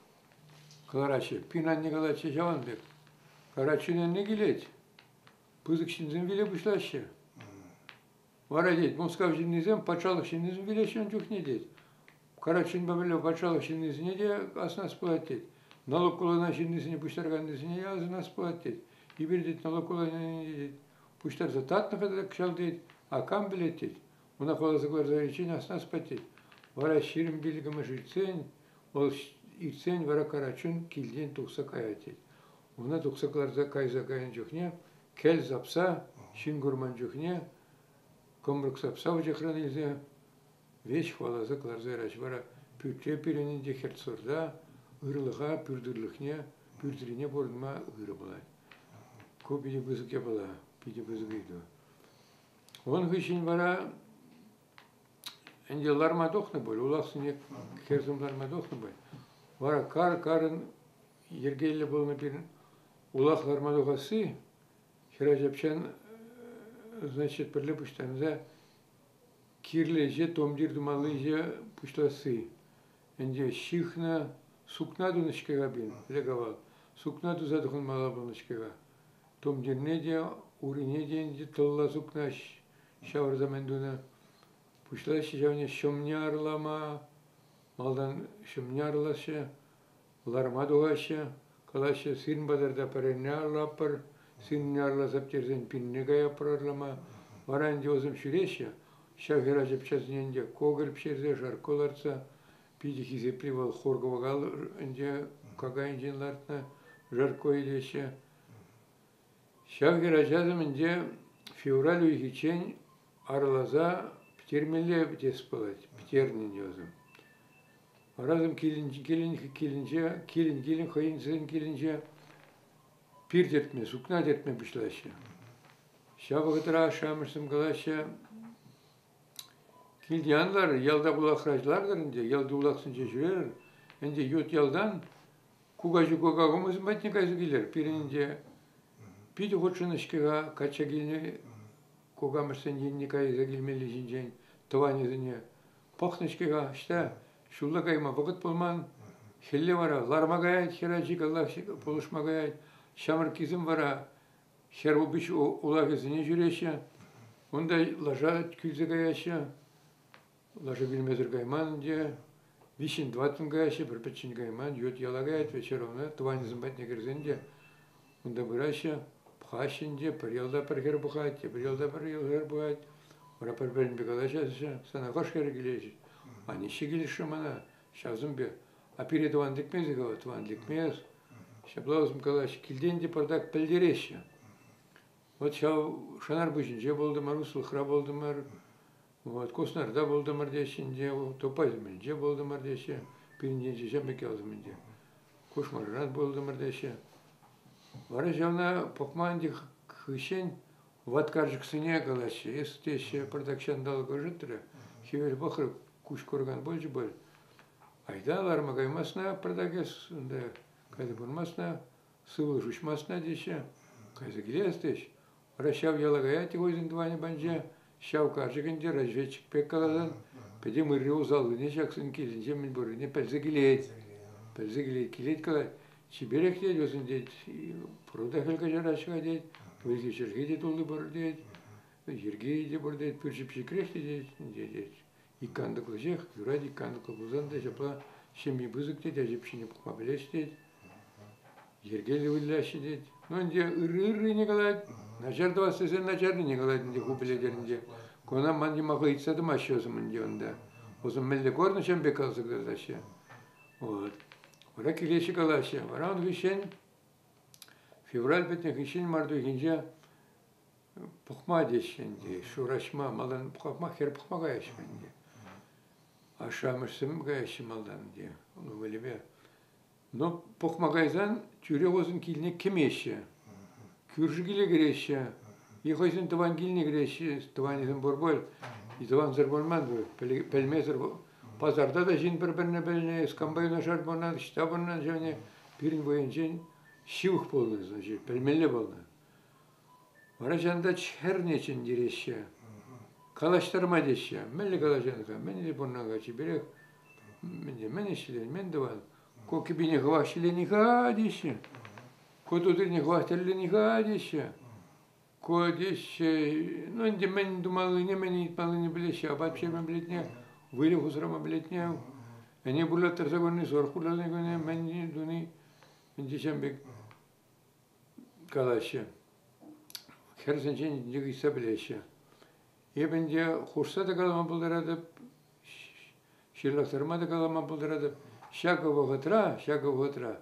кӑлараҫҫӗ. Пин анне калатчӗ ҫавӑн пек. Карачунӗнне килет. Пысӑк ҫынсем виле пуҫлаҫҫӗ. Вара тет, Мускав ҫыннисем патшалӑх ҫыннисем вилеҫҫӗ ун чухне тет. Карачунпа пӗрле патшалӑх ҫыннисене те асӑнас пулать тет. Налог кулана ҫыннисене пуҫтараканнисене те асӑнас пулать тет. Эпир тет налог куланине тет пуҫтарса татнӑ-ха та кӑҫал тет, а кам пӗлет тет. Уна хӑваласа кӑларса яриччен асӑнас пулать тет. Вара 25-мӗш иртсен, вӑл иртсен вара Карачун килтен тухса каять тет. Уна тухса кӑларса кайса кайнӑ чухне кӗл сапса, ҫын курман чухне кӑмрӑк сапса вучахран илсе веҫ хӑваласа кӑларса яраҫ. Вара пӳртре пирӗн ӗнтӗ хӗрт-сурта ырлӑха, пӳрт ырлӑхне, пӳртрине пурӑнма ырӑ пулать. Ку питӗ пысӑк япала, питӗ пысӑк ыйту. Ун хыҫҫӑн вара ӗнтӗ ларма тухнӑ пуль, улахсене хӗрсем ларма тухнӑ пуль. Вара кар-карӑн йӗркеллӗ пулнӑ пирӗн улах ларма тухасси хӗрачапчан, значит, пӗрле пуҫтарӑнса кирлӗ ӗҫе, тумтир тумалли ӗҫе пуҫласси. Ӗнтӗ ҫыхнӑ сукна тунӑ-ҫке-ха пирӗн, ӗлӗк-авал. Сукна туса тӑхӑнмалла пулнӑ-ҫке-ха. Тумтирне те, урине те ӗнтӗ тӑлла сукна ҫавӑрса мӗн тунӑ. Пуҫлаҫҫӗ ҫавне ҫӑмне арлама, малтан ҫӑмне арлаҫҫӗ, ларма тухаҫҫӗ, калаҫҫӗ, сирӗн патӑрта пӗрерне арлаппӑр, сирӗнне арласа пӗтерсен пирне каятпӑр арлама. Вара ӗнтӗ вӗсем ҫӳреҫҫӗ, ҫав хӗрача-пӑчасене ӗнтӗ кокӑль пӗҫерсе, шаркку лартса, питӗ хисепли вӑл хур-кӑвакал ӗнтӗ какайӗнчен лартнӑ жаркое илеҫҫӗ. Ҫав хӗрачасем ӗнтӗ февраль уйӑхӗччен арласа пӗтермелле пӗтес пулать, пӗтернӗ ӗнтӗ вӗсем. Вара вӗсем килӗнче, килӗн-килӗн хӑйсен килӗнче пир тӗртме, сукна тӗртме пуҫлаҫҫӗ. Ҫав вӑхӑтра ашшӗ-амӑшӗсем калаҫҫӗ, килте ан лар, ялта улахра лартӑр ӗнтӗ, ялти улахсенче ҫӳрерӗр, ӗнтӗ ют ялтан кукаҫу кукамӑшӗсем патне кайса килӗр. Пирӗн ӗнтӗ питӗ хутшӑннӑ-ҫке-ха качча килнӗ кукамӑшсен енне кайса килмелли ҫинчен тӑванӗсене. Пӑхнӑ-ҫке-ха, ӑҫта ҫулла кайма вӑхӑт пулман. Хӗлле вара ларма каять хӗрачи, каллах пулӑшма каять. Ҫамрӑккисем вара хӗр упӑҫ улахӗсене ҫӳреҫҫӗ. Унта лаша кӳлсе каяҫҫӗ. Лаша кӳлмесӗр кайман ӗнтӗ. Виҫҫӗн-тӑваттӑн каяҫҫӗ, пӗр пӗччен кайман. Ют яла каять вӗт все равно. Тӑванӗсем патне кӗрсен те унта пыраҫҫӗ, пӑхаҫҫӗ ӗнтӗ. Пӗр ялта пӗр хӗр пӑхать, тепӗр ялта пӗр хӗр пӑхать. Вара пӗр-пӗринпе калаҫаҫҫӗ. Сана хӑш хӗрӗ килет? Аниҫҫе килӗшрӗ мана. Ҫавсемпе. А пире тӑван лекмест-и-ха? Тӑван лекмест. Ҫапла вӗсем калаҫҫӗ. Килтен те пӑртак пӗлтереҫҫӗ. Вот ҫав Шӑнарпуҫӗнче пултӑмӑр, Услӑхра пултӑмӑр, вот Куснарта пултӑмӑр теҫҫӗ ӗнтӗ, Тупайсемӗнче пултӑмӑр теҫҫӗ, пирӗн енче ҫамрӑк ялсемӗнче. Кушмарран пултӑмӑр теҫҫӗ. Вара ҫавна пӑхма ӗнтӗ хыҫҫӑн ват карчӑксене калаҫҫӗ. Эс теҫҫӗ, пӑртак ҫанталӑк ӑшӑтрӗ, хӗвел пӑхрӗ, куҫ куракан пулчӗ пуль. Айта ларма каймасна пӑртак эс, унта кайса пурмасна, сывлӑш уҫмасна теҫҫӗ. Кайса килес теҫ. Вара ҫав яла каять те хӑйсен тӑванӗ патӗнче, ҫав карчӑк ӗнтӗ разведчик пек каласан, пӗтӗм ырри усаллине ҫаксен килӗнче мӗн пуррине пӗлсе килет. Пӗлсе килет, килет калать. Чиперех тет вӗсен тет, пӑру та хӗл каҫараҫҫӗ-ха тет, выльӑхӗ чӗлхи те тулли пӑр тет, йӗрки те пур тет, пӳрчӗ пӗчӗкрех те тет, тет. Ик кантӑклӑ ҫех, юрать ик кантӑклӑ пулсан та ҫапла ҫемйи пысӑк тет, ачи-пӑчине пӑхма пӗлеҫ тет. Йӗркеллӗ выляҫҫӗ тет. Ну ӗнтӗ ырри-ыррине калать, начар тӑвас тесен начаррине калать ӗнтӗ ху пӗлетӗр ӗнтӗ. Куна ман юмаха ыйтса тӑмаҫҫӗ вӗсем ӗнтӗ унта. Вӗсем мӗнле корнӑ ҫавӑн пек каласа кӑтартаҫҫӗ. Вот. Вара килеҫҫӗ калаҫҫӗ. Вара ун хыҫҫӑн февраль пӗтнӗ хыҫҫӑн март уйӑхӗнче пӑхма теҫҫӗ ӗнтӗ, ҫураҫма, малтан пӑхма, хӗр пӑхма каяҫҫӗ ӗнтӗ. Ашшӗ-амӑшсем каяҫҫӗ малтан ӗнтӗ ывӑлӗпе. Но пӑхма кайсан тӳрех вӗсен килне кӗмеҫҫӗ. Кӳршӗ киле кӗреҫҫӗ. И хӑйсен тӑван килне кӗреҫҫӗ, тӑванӗсем пур пуль, и тӑвансӑр пулман пуль, пӗлмесӗр. Пасарта та ҫын пӗр-пӗрне пӗлнӗ, эс кампа юнашар пурӑнан, ӑҫта пурӑнан ҫавне пирӗн вӑйӗнчен ҫывӑх пулнӑ, значит, пӗлмелле пулнӑ. Вара ҫавӑнта чӗрне чӗнтереҫҫӗ, калаҫтарма теҫҫӗ. Мӗнле калаҫан-ха, мӗнле пурӑнан-ха чиперех, мӗн, мӗн ӗҫлен, мӗн тӑван? Ку кӗпине хӑвах ҫӗлени-ха теҫҫӗ. Ку тутрине хӑвах тӗрлени-ха теҫҫӗ. Ку теҫҫӗ, ну ӗнтӗ мӗн тумаллине, мӗн ыйтмаллине пӗлеҫҫӗ, апат пӗҫерме пӗлетне, выльӑх усрама пӗлетне, ӗне пурлаттарса курни, сурӑх пурлатни курни, мӗн туни, ӗнтӗ ҫавӑн пек калаҫҫӗ. Хӗрсенчен ӗнтӗ ыйтса пӗлеҫҫӗ. Эп ӗнтӗ хушса та калама пултаратӑп, ҫырлахтарма та калама пултаратӑп. Ҫакӑ вӑхӑтра, ҫакӑ вӑхӑтра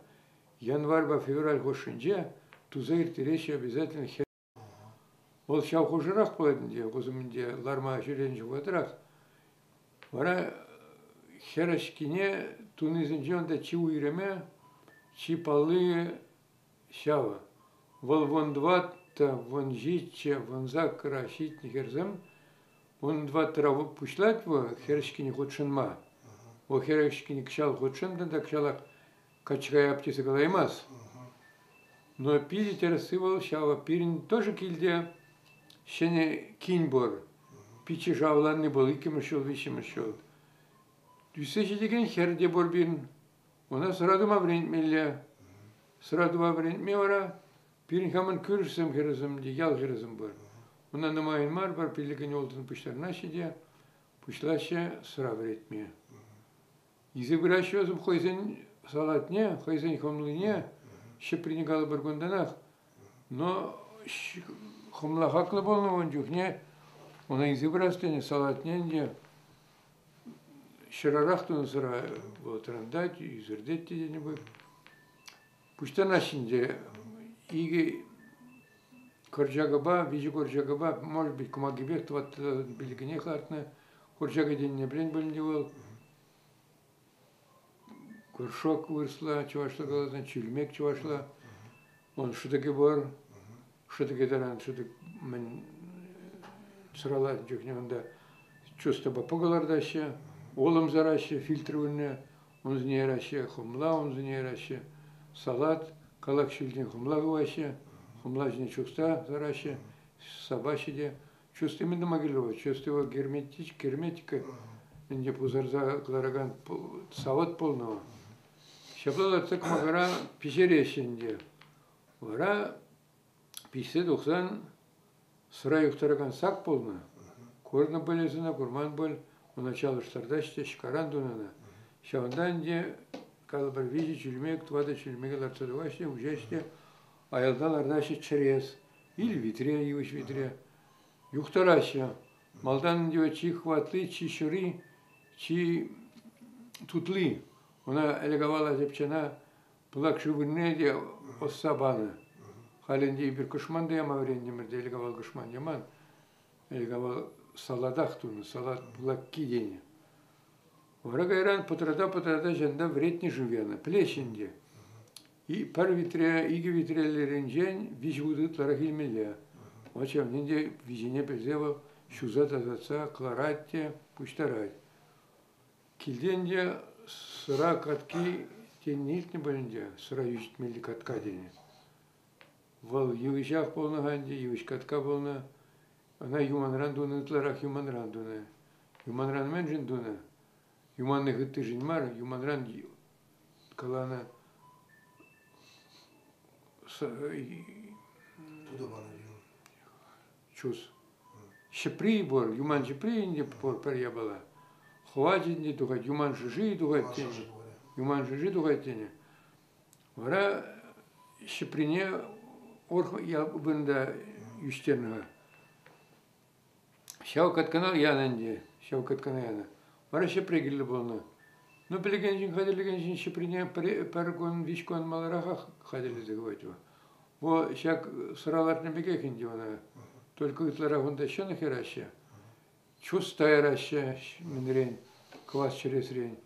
январьпа февраль хушшинче туса ирттереҫҫӗ обязательно хӗр. Вӑл ҫав хушӑрах пулать ӗнтӗ, хусӑмӗнче ларма ҫӳренӗ вӑхӑтрах. Вара хӗр ӗҫкине тунисенче унта чи уйрӑмӗ, чи палли ҫавӑ. Вӑл 14, 17, 18 ҫитнӗ хӗрсем 14-ра пуҫлать вӑл хӗр ӗҫкине хутшӑнма. Вӑл хӗр ӗҫкине кӑҫал хутшӑнтӑм та кӑҫалах качча каяп тесе калаймас. Но питӗ тӗрӗсси вӑл ҫавӑ пирӗн тоже килте ҫӗнӗ кин пур. Пиччӗшӗ авланни пул иккӗмӗш ҫул, виҫҫӗмӗш ҫул. Ӳссе ҫитекен хӗр те пур пирӗн. Ӑна сӑра тума вӗрентмелле. Сӑра тума вӗрентме вара пирӗн хамӑн кӳршӗсем хӗрӗсем те, ял хӗрӗсем пур. Ӑна нумайӑн мар, пӗр пиллӗкӗн улттӑн пуҫтарӑнаҫҫӗ те пуҫлаҫҫӗ сӑра вӗретме. Илсе пыраҫҫӗ вӗсем хӑйсен салатне, хӑйсен хӑмлине, ҫӗприне калӑпӑр кунтанах. Но хӑмла хаклӑ пулнӑ ун чухне ӑна илсе пырас тенӗ салатне ӗнтӗ ҫӑрарах тунӑ сӑра вӑл тӑрантать, ӳсӗртет те тенӗ пек. Пуҫтанаҫҫӗ ӗнтӗ икӗ кӑрчакӑпа, виҫӗ кӑрчакӑпа, может быть, кӑмакипех тӑваттӑ-пиллӗкӗнех лартнӑ. Курчакӗ тенине пӗлен пуль ӗнтӗ вӑл. Горшок вырӑсла, чӑвашла каласан, чӳлмек чӑвашла. Он шӑтӑкӗ пур. Шӑтӑкӗ таран шӑтӑк мӗн сӑралать чухне унта чустапа пӑкӑ лартаҫҫӗ, улӑм сараҫҫӗ, фильтр вырӑнне унсене яраҫҫӗ, хӑмла унсене яраҫҫӗ, салат, калак ҫӳлтен хӑмла хываҫҫӗ, хӑмла ҫине чуста сараҫҫӗ, сапаҫҫӗ те. Чусти мӗн тума кирлӗ вӑл? Чусти вӑл герметика ӗнтӗ пусарса кӑларакан савӑт пулнӑ вӑл. Ҫапла лартса кӑмакара пӗҫереҫҫӗ ӗнтӗ. Вара пиҫсе тухсан сӑра юхтаракан сак пулнӑ. Курнӑ пуль эс ӑна, курман пуль. Ӑна чалӑштартаҫҫӗ те ҫӑкаран тунӑ ӑна. Ҫавӑнта ӗнтӗ, калӑпӑр, виҫӗ чӳлмек, тӑватӑ чӳлмеке лартса тухаҫҫӗ, уҫаҫҫӗ те аялта лартаҫҫӗ чӗрес. Ил витре, йывӑҫ витре. Юхтараҫҫӗ. Малтан ӗнтӗ чи хӑватли, чи ҫӑри, чи тутли. Ӑна ӗлӗк-авал ачапчана пылак шыв вырӑнне те ӑсса панӑ. Халь ӗнтӗ эпир кӑшман та яма вӗрентӗмӗр те, ӗлӗк-авал кӑшман яман. Ӗлӗк-авал салатах тунӑ, салат пылакки тенӗ. Вара кайран пӑтрата-пӑтрата ҫанта вӗретнӗ шыв янӑ. Пӗлеҫҫӗ ӗнтӗ. Пӗр витре, икӗ витреллеренчен виҫ хут ытларах илмелле. Вот ҫавӑн те виҫине пӗлсе вӑл ҫуса тасатса кӑларать те пуҫтарать. Килтен те сӑра катки тенине илтнӗ пуль ӗнтӗ, сӑра йӳҫӗтмелли катка тенӗ. Вӑл йывӑҫах пулнӑ-ха ӗнтӗ, йывӑҫ катка пулнӑ. Ӑна юманран тунӑ, ытларах юманран тунӑ. Юманран мӗншӗн тунӑ? Юманни хыттишӗн мар, юманран каланӑ
Тутӑ панӑ
чус. Ҫӗпри пур, юман ҫӗпри ӗнтӗ пур пӗр япала. Хӑвачӗ ӗнтӗ тухать, юман шӑши тухать тенӗ. Юман шӑши тухать тенӗ. Вара ҫӗприне вырӑнта ӳстернӗ-ха. Ҫав каткана янӑ ӗнтӗ, ҫав каткана янӑ. Вара ҫӗпре кирлӗ пулнӑ. Ну, пӗлекен ҫын, хатӗрлекен ҫын ҫӗприне пӗр кун, виҫ кун маларахах хатӗрлесе хывать вӑл. Во ҫак сӑра лартнӑ пекех ӗнтӗ ӑна. Только ытларах унта ҫӑнӑх яраҫҫӗ. Чуста яраҫҫӗ мӗнрен, квас чӗресрен.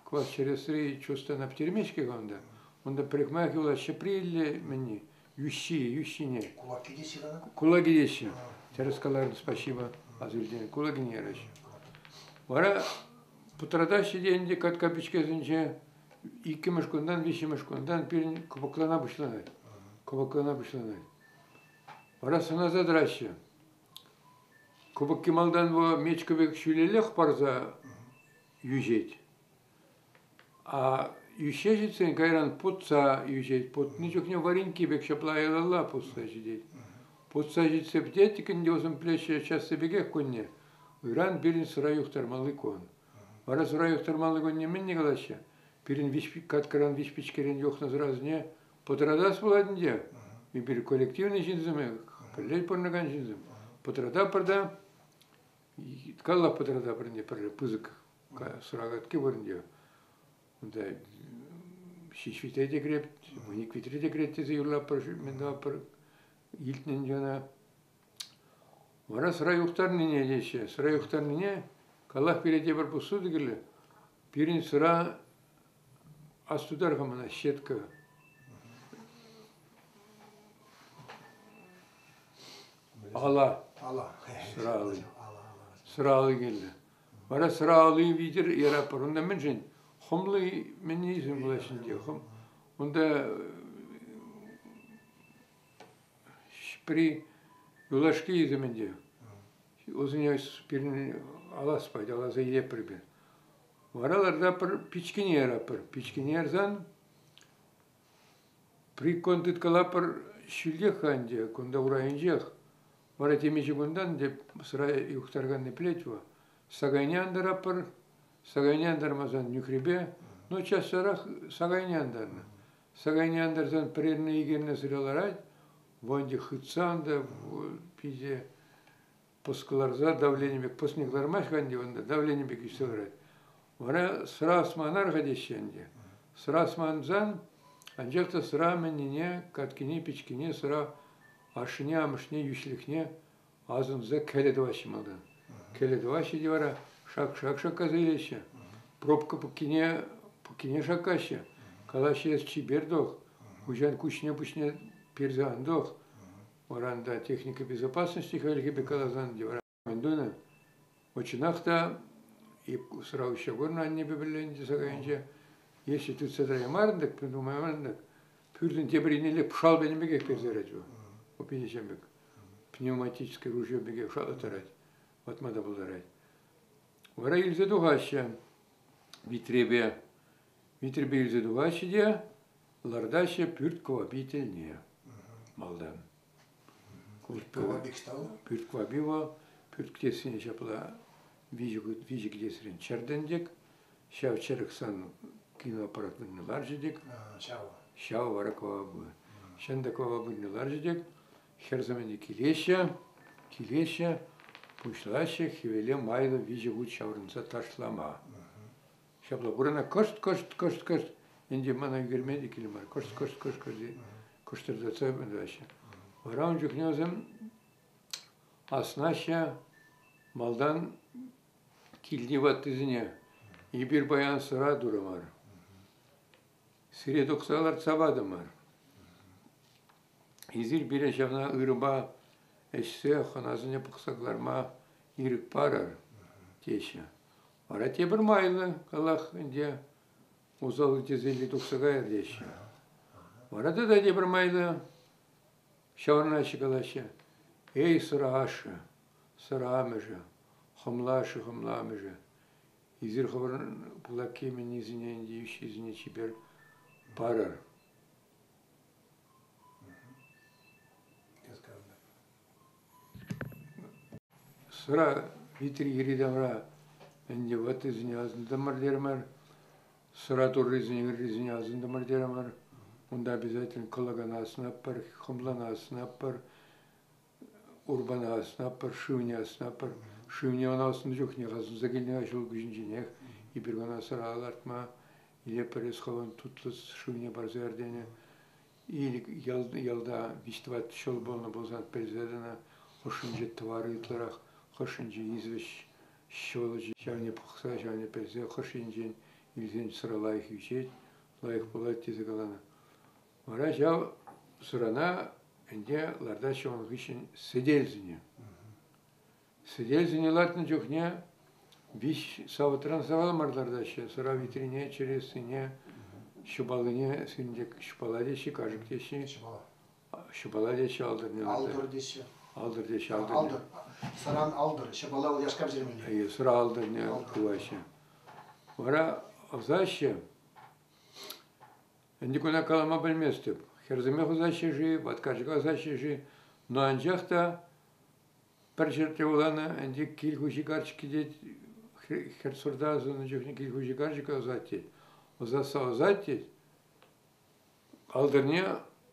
Квас чӗресри чустана пӗтермест-ҫке-ха унта. Унта пӗрехмаях юлать ҫӗпрелле мӗнни. Йӳҫҫи, йӳҫҫине.
Кулакки теҫҫӗ кана?
Кулаки теҫҫӗ. Тӗрӗс каларӑн, спасибо. Аса Кулакине яраҫҫӗ. Вара пӑтратаҫҫӗ те ӗнтӗ катка пичкесенче иккӗмӗш кунтан, виҫҫӗмӗш кунтан пирӗн кӑпӑклана пуҫланать. Кӑпӑклана пуҫланать. Вара сӑнаса тӑраҫҫӗ. Кӑпӑкки малтан вӑл мечкӗ пек ҫӳлеллех парса йӳҫет. А йӳҫҫе ҫитсен кайран путса йӳҫет. Путнӑ чухне вареньки пек ҫапла аялалла пусса ҫитет. Путса ҫитсе пӗтет ӗнтӗ усӑн плечи часси пекех кунне. Ыран пирӗн сӑра юхтармалли кун. Вара сӑра юхтармалли кунне мӗн калаҫҫӗ? Пирӗн виҫ каткаран виҫ пичкерен юхнӑ сӑрасене пӑтратас пулать ӗнтӗ. Эпир коллективный ҫынсем, пӗрле пурӑнакан ҫынсем. Пӑтрататпӑр та, каллах пӑтрататпӑр ӗнтӗ пӗрле пысӑк сӑра катки пур ӗнтӗ. Унта ҫич витре те кӗрет, вуник витре те кӗрет тесе юрлатпӑр, мӗн тӑватпӑр, илтнӗ ӗнтӗ ӑна. Вара сӑра юхтарнине теҫҫӗ. Сӑра юхтарнине каллах пире тепӗр посуда кирлӗ. Пирӗн сӑра астутар-ха мана сетка. Ала.
Ала.
Сӑра али. Сӑра али кирлӗ. Вара сӑра али витӗр яратпӑр. Унта мӗншӗн? Хӑмлӑ мӗннисем пулаҫҫӗ ӗнтӗ. Унта Пӗри юлашки ӳсӗм ӗнтӗ. Усене пирӗн алас пать, аласа илетпӗр эпир. Вара лартатпӑр пичкене яратпӑр. Пичкене ярсан прикон тыткалатпӑр ҫӳлтех-ха ӗнтӗ, кунта урайӗнчех. Вара темиҫе кунтан ӗнтӗ сӑра юхтараканни пӗлет вӑл. Сакайне антаратпӑр, сакайне антармасан нӳхрепе, ну час-часах сакайне антарнӑ. Сакайне антарсан пӗрерне икерне сыра ларать, вӑнтӗ хытсан та питӗ пӑс кӑларса давлени пек пӑсне кӑлармасть-ха ӗнтӗ унта, давлени пек ӳссе ларать. Вара сӑра асманар-ха теҫҫӗ ӗнтӗ. Сӑра асмансан, анчах та сӑра мӗннине, каткине, пичкине, сӑра ашшӗне, амӑшне, йӳҫлӗхне асӑнса кӗлӗ тӑваҫҫӗ малтан. Кӗлӗ тӑваҫҫӗ те вара шак-шак шаккаса илеҫҫӗ. Пробка пӑккине, пӑккине шаккаҫҫӗ. Калаҫҫӗ эс чипер тух, хуҫан куҫне-пуҫне персе ан тух. Вара унта техника безопасности хальхи пек каласан те вара мӗн тунӑ? Вот чӑнах та сӑра уҫҫа курнӑ аннепе пӗрле сакайӗнче. Если тытса тӑраймарӑн-тӑк, тумаймарӑн-тӑк, пӳртӗн тепӗр еннелле пӑшал пенӗ пекех персе ярать вӑл. Упинечен пек. Пневматическое ружье пекех шалаттарать, ватма та пултарать. Вара илсе тухаҫҫӗ витрепе. Витрепе илсе тухаҫҫӗ те лартаҫҫӗ пӳрт кӑвапи тӗлне малтан. Пӳрт кӑвапи вӑл пӳрт кӗтессине ҫапла виҫӗ кӗтесрен чӗртӗнтӗк. Ҫав чӗрӗк сан киноаппарат вырӑнне ларчӗ тӗк. Ҫав вара кӑвапа. Ҫын та кӑвапа вырӑнне ларчӗ тӗк. Хӗрсем ӗнтӗ килеҫҫӗ, килеҫҫӗ, пуҫлаҫҫӗ хӗвеле майлӑ виҫӗ хут ҫаврӑнса ташлама. Ҫапла пурӑна кӑшт-кӑшт-кӑшт-кӑшт ӗнтӗ мана ӳкерме те кирлӗ мар, кӑшт-кӑшт-кӑшт-кӑшт кӑштӑртатса тӑраҫҫӗ. Вара ун чухне вӗсем аснаҫҫӗ малтан килти ваттисене эпир паян сӑра турӑмӑр. Сире тухса лартса патӑмӑр. Эсир пире ҫавна ырӑпа ӗҫсе хӑнасене пӑхса кӑларма ирӗк парӑр, теҫҫӗ. Вара тепӗр майлӑ калах ӗнтӗ усал тесе тухса кайӑр теҫҫӗ. Вара тата тепӗр майлӑ ҫаврӑнаҫҫӗ калаҫҫӗ. Эй, сӑра ашшӗ, сӑра амӑшӗ, хӑмла ашшӗ, хӑмла амӑшӗ, эсир хӑвӑрӑн пылак кеменнисене ӗнтӗ йӳҫҫисене чипер парӑр. Сӑра витри йӗри-тавра ӗнтӗ ваттисене асӑнтӑмӑр терӗмӗр, сӑра туррисене ыррисене асӑнтӑмӑр терӗмӗр. Унта обязательно кӑлакана асӑнатпӑр, хӑмлана асӑнатпӑр, урпана асӑнатпӑр, шывне асӑнатпӑр. Шывне ӑна асӑннӑ чухнех асӑнса килнӗ ҫул куҫӗнченех эпир ӑна сӑра лартма е пӗрес хӑвӑн тутлӑ шывне парса яр тенӗ. Ялта виҫ-тӑват ҫул пулнӑ пулсан пӗлсе тӑнӑ, хӑшӗнче тӑвар ытларах, хӑшӗнче извеҫ ҫулӑчӗ. Ҫавне пӑхса, ҫавне пӗлсе хӑш енчен илсен сӑра лайӑх ӳсет, лайӑх пулать тесе каланӑ. Вара ҫав Сӑрана ӗнтӗ лартаҫҫӗ ун хыҫҫӑн сӗтел ҫине. Сӗтел ҫине лартнӑ чухне виҫ савӑтран сахал мар лартаҫҫӗ. Сӑра витрине, чӗрессине, ҫӑпалине, сӳнтек ҫӑпала теҫҫӗ, кашӑк теҫҫӗ. Ҫӑпала теҫҫӗ, алтӑрне.
Алтӑр теҫҫӗ.
Алтӑр теҫҫӗ, алтӑр.
Алтӑр. Сӑран алтӑр. Ҫӑпала вӑл яшка пӗҫермелле.
Сӑра алтӑрне хываҫҫӗ. Вара ӑсаҫҫӗ. Ӗнтӗ куна калама пӗлместӗп. Хӗрсемех ӑсаҫҫӗ-ши, ваткачӑка ӑсаҫҫӗ-ши, но анчах та пӗр ҫӗрте вуланӑ, ӗнтӗ кил хуҫи карчӑкки тет, хӗр-сурта асӑннӑ чухне кил хуҫи карчӑкӗ ӑсать тет. Ӑсатса ӑсать тет, алтӑрне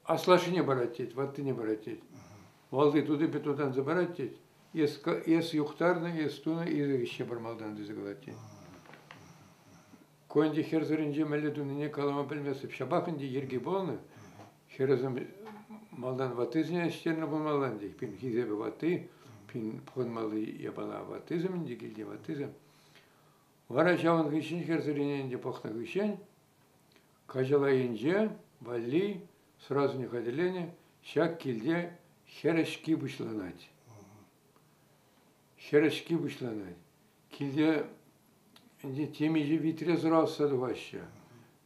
аслашшӗне парать тет, ваттине парать тет. Валти тутипе тутанса парать тет. Эс, эс юхтарнӑ, эс тунӑ, ирӗк ӗҫҫе пар малтан тесе калать тет. Ку ӗнтӗ хӗр сӑрӗнче мӗнле тунине калама пӗлместӗп. Ҫапах ӗнтӗ йӗрки пулнӑ. Хӗрӗсем малтан ваттисене ӗҫтернӗ пулмалла ӗнтӗ. Пин хисепӗ ватти, пин пӑхӑнмалли япала ваттисем ӗнтӗ килте ваттисем. Вара ҫавӑн хыҫҫӑн хӗр сӑрине ӗнтӗ пӑхнӑ хыҫҫӑн каҫала енче валли сӑрасене хатӗрленӗ ҫак килте хӗр ӗҫки пуҫланать. Хӗр ӗҫки пуҫланать. Килте ӗнтӗ темиҫе витре сӑра ӑсса тухаҫҫӗ.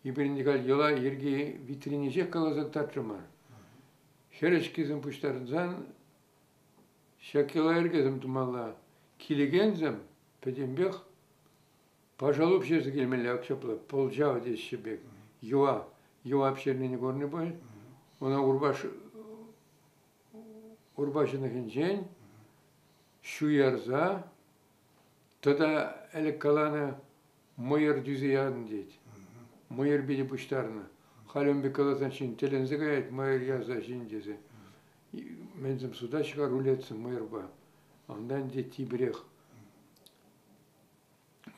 Эпир ӗнтӗ халь йӑла йӗрки витрине ҫех каласа кӑтартрӑмӑр. Хӗр ӗҫкисем пуҫтарӑнсан ҫак йӑла-йӗркесем тумалла. Килекенсем пӗтӗмпех пашалу пӗҫерсе килмелле ак ҫапла, пӑлчав теҫҫӗ пек. Йӑва, йӑва пӗҫернине курнӑ пуль. Ӑна урпаш урпа ҫӑнӑхӗнчен ҫу ярса тата ӗлӗк каланӑ мӑйӑр тӳсе янӑ тет. Мӑйӑр питӗ пуҫтарнӑ. Халь ун пек каласан ҫын тӗлӗнсе каять мӑйӑр ярса ҫын тесе. Мӗнсем сутаҫҫӗ-ха рулетсем мӑйӑрпа. Унтан ӗнтӗ типӗрех.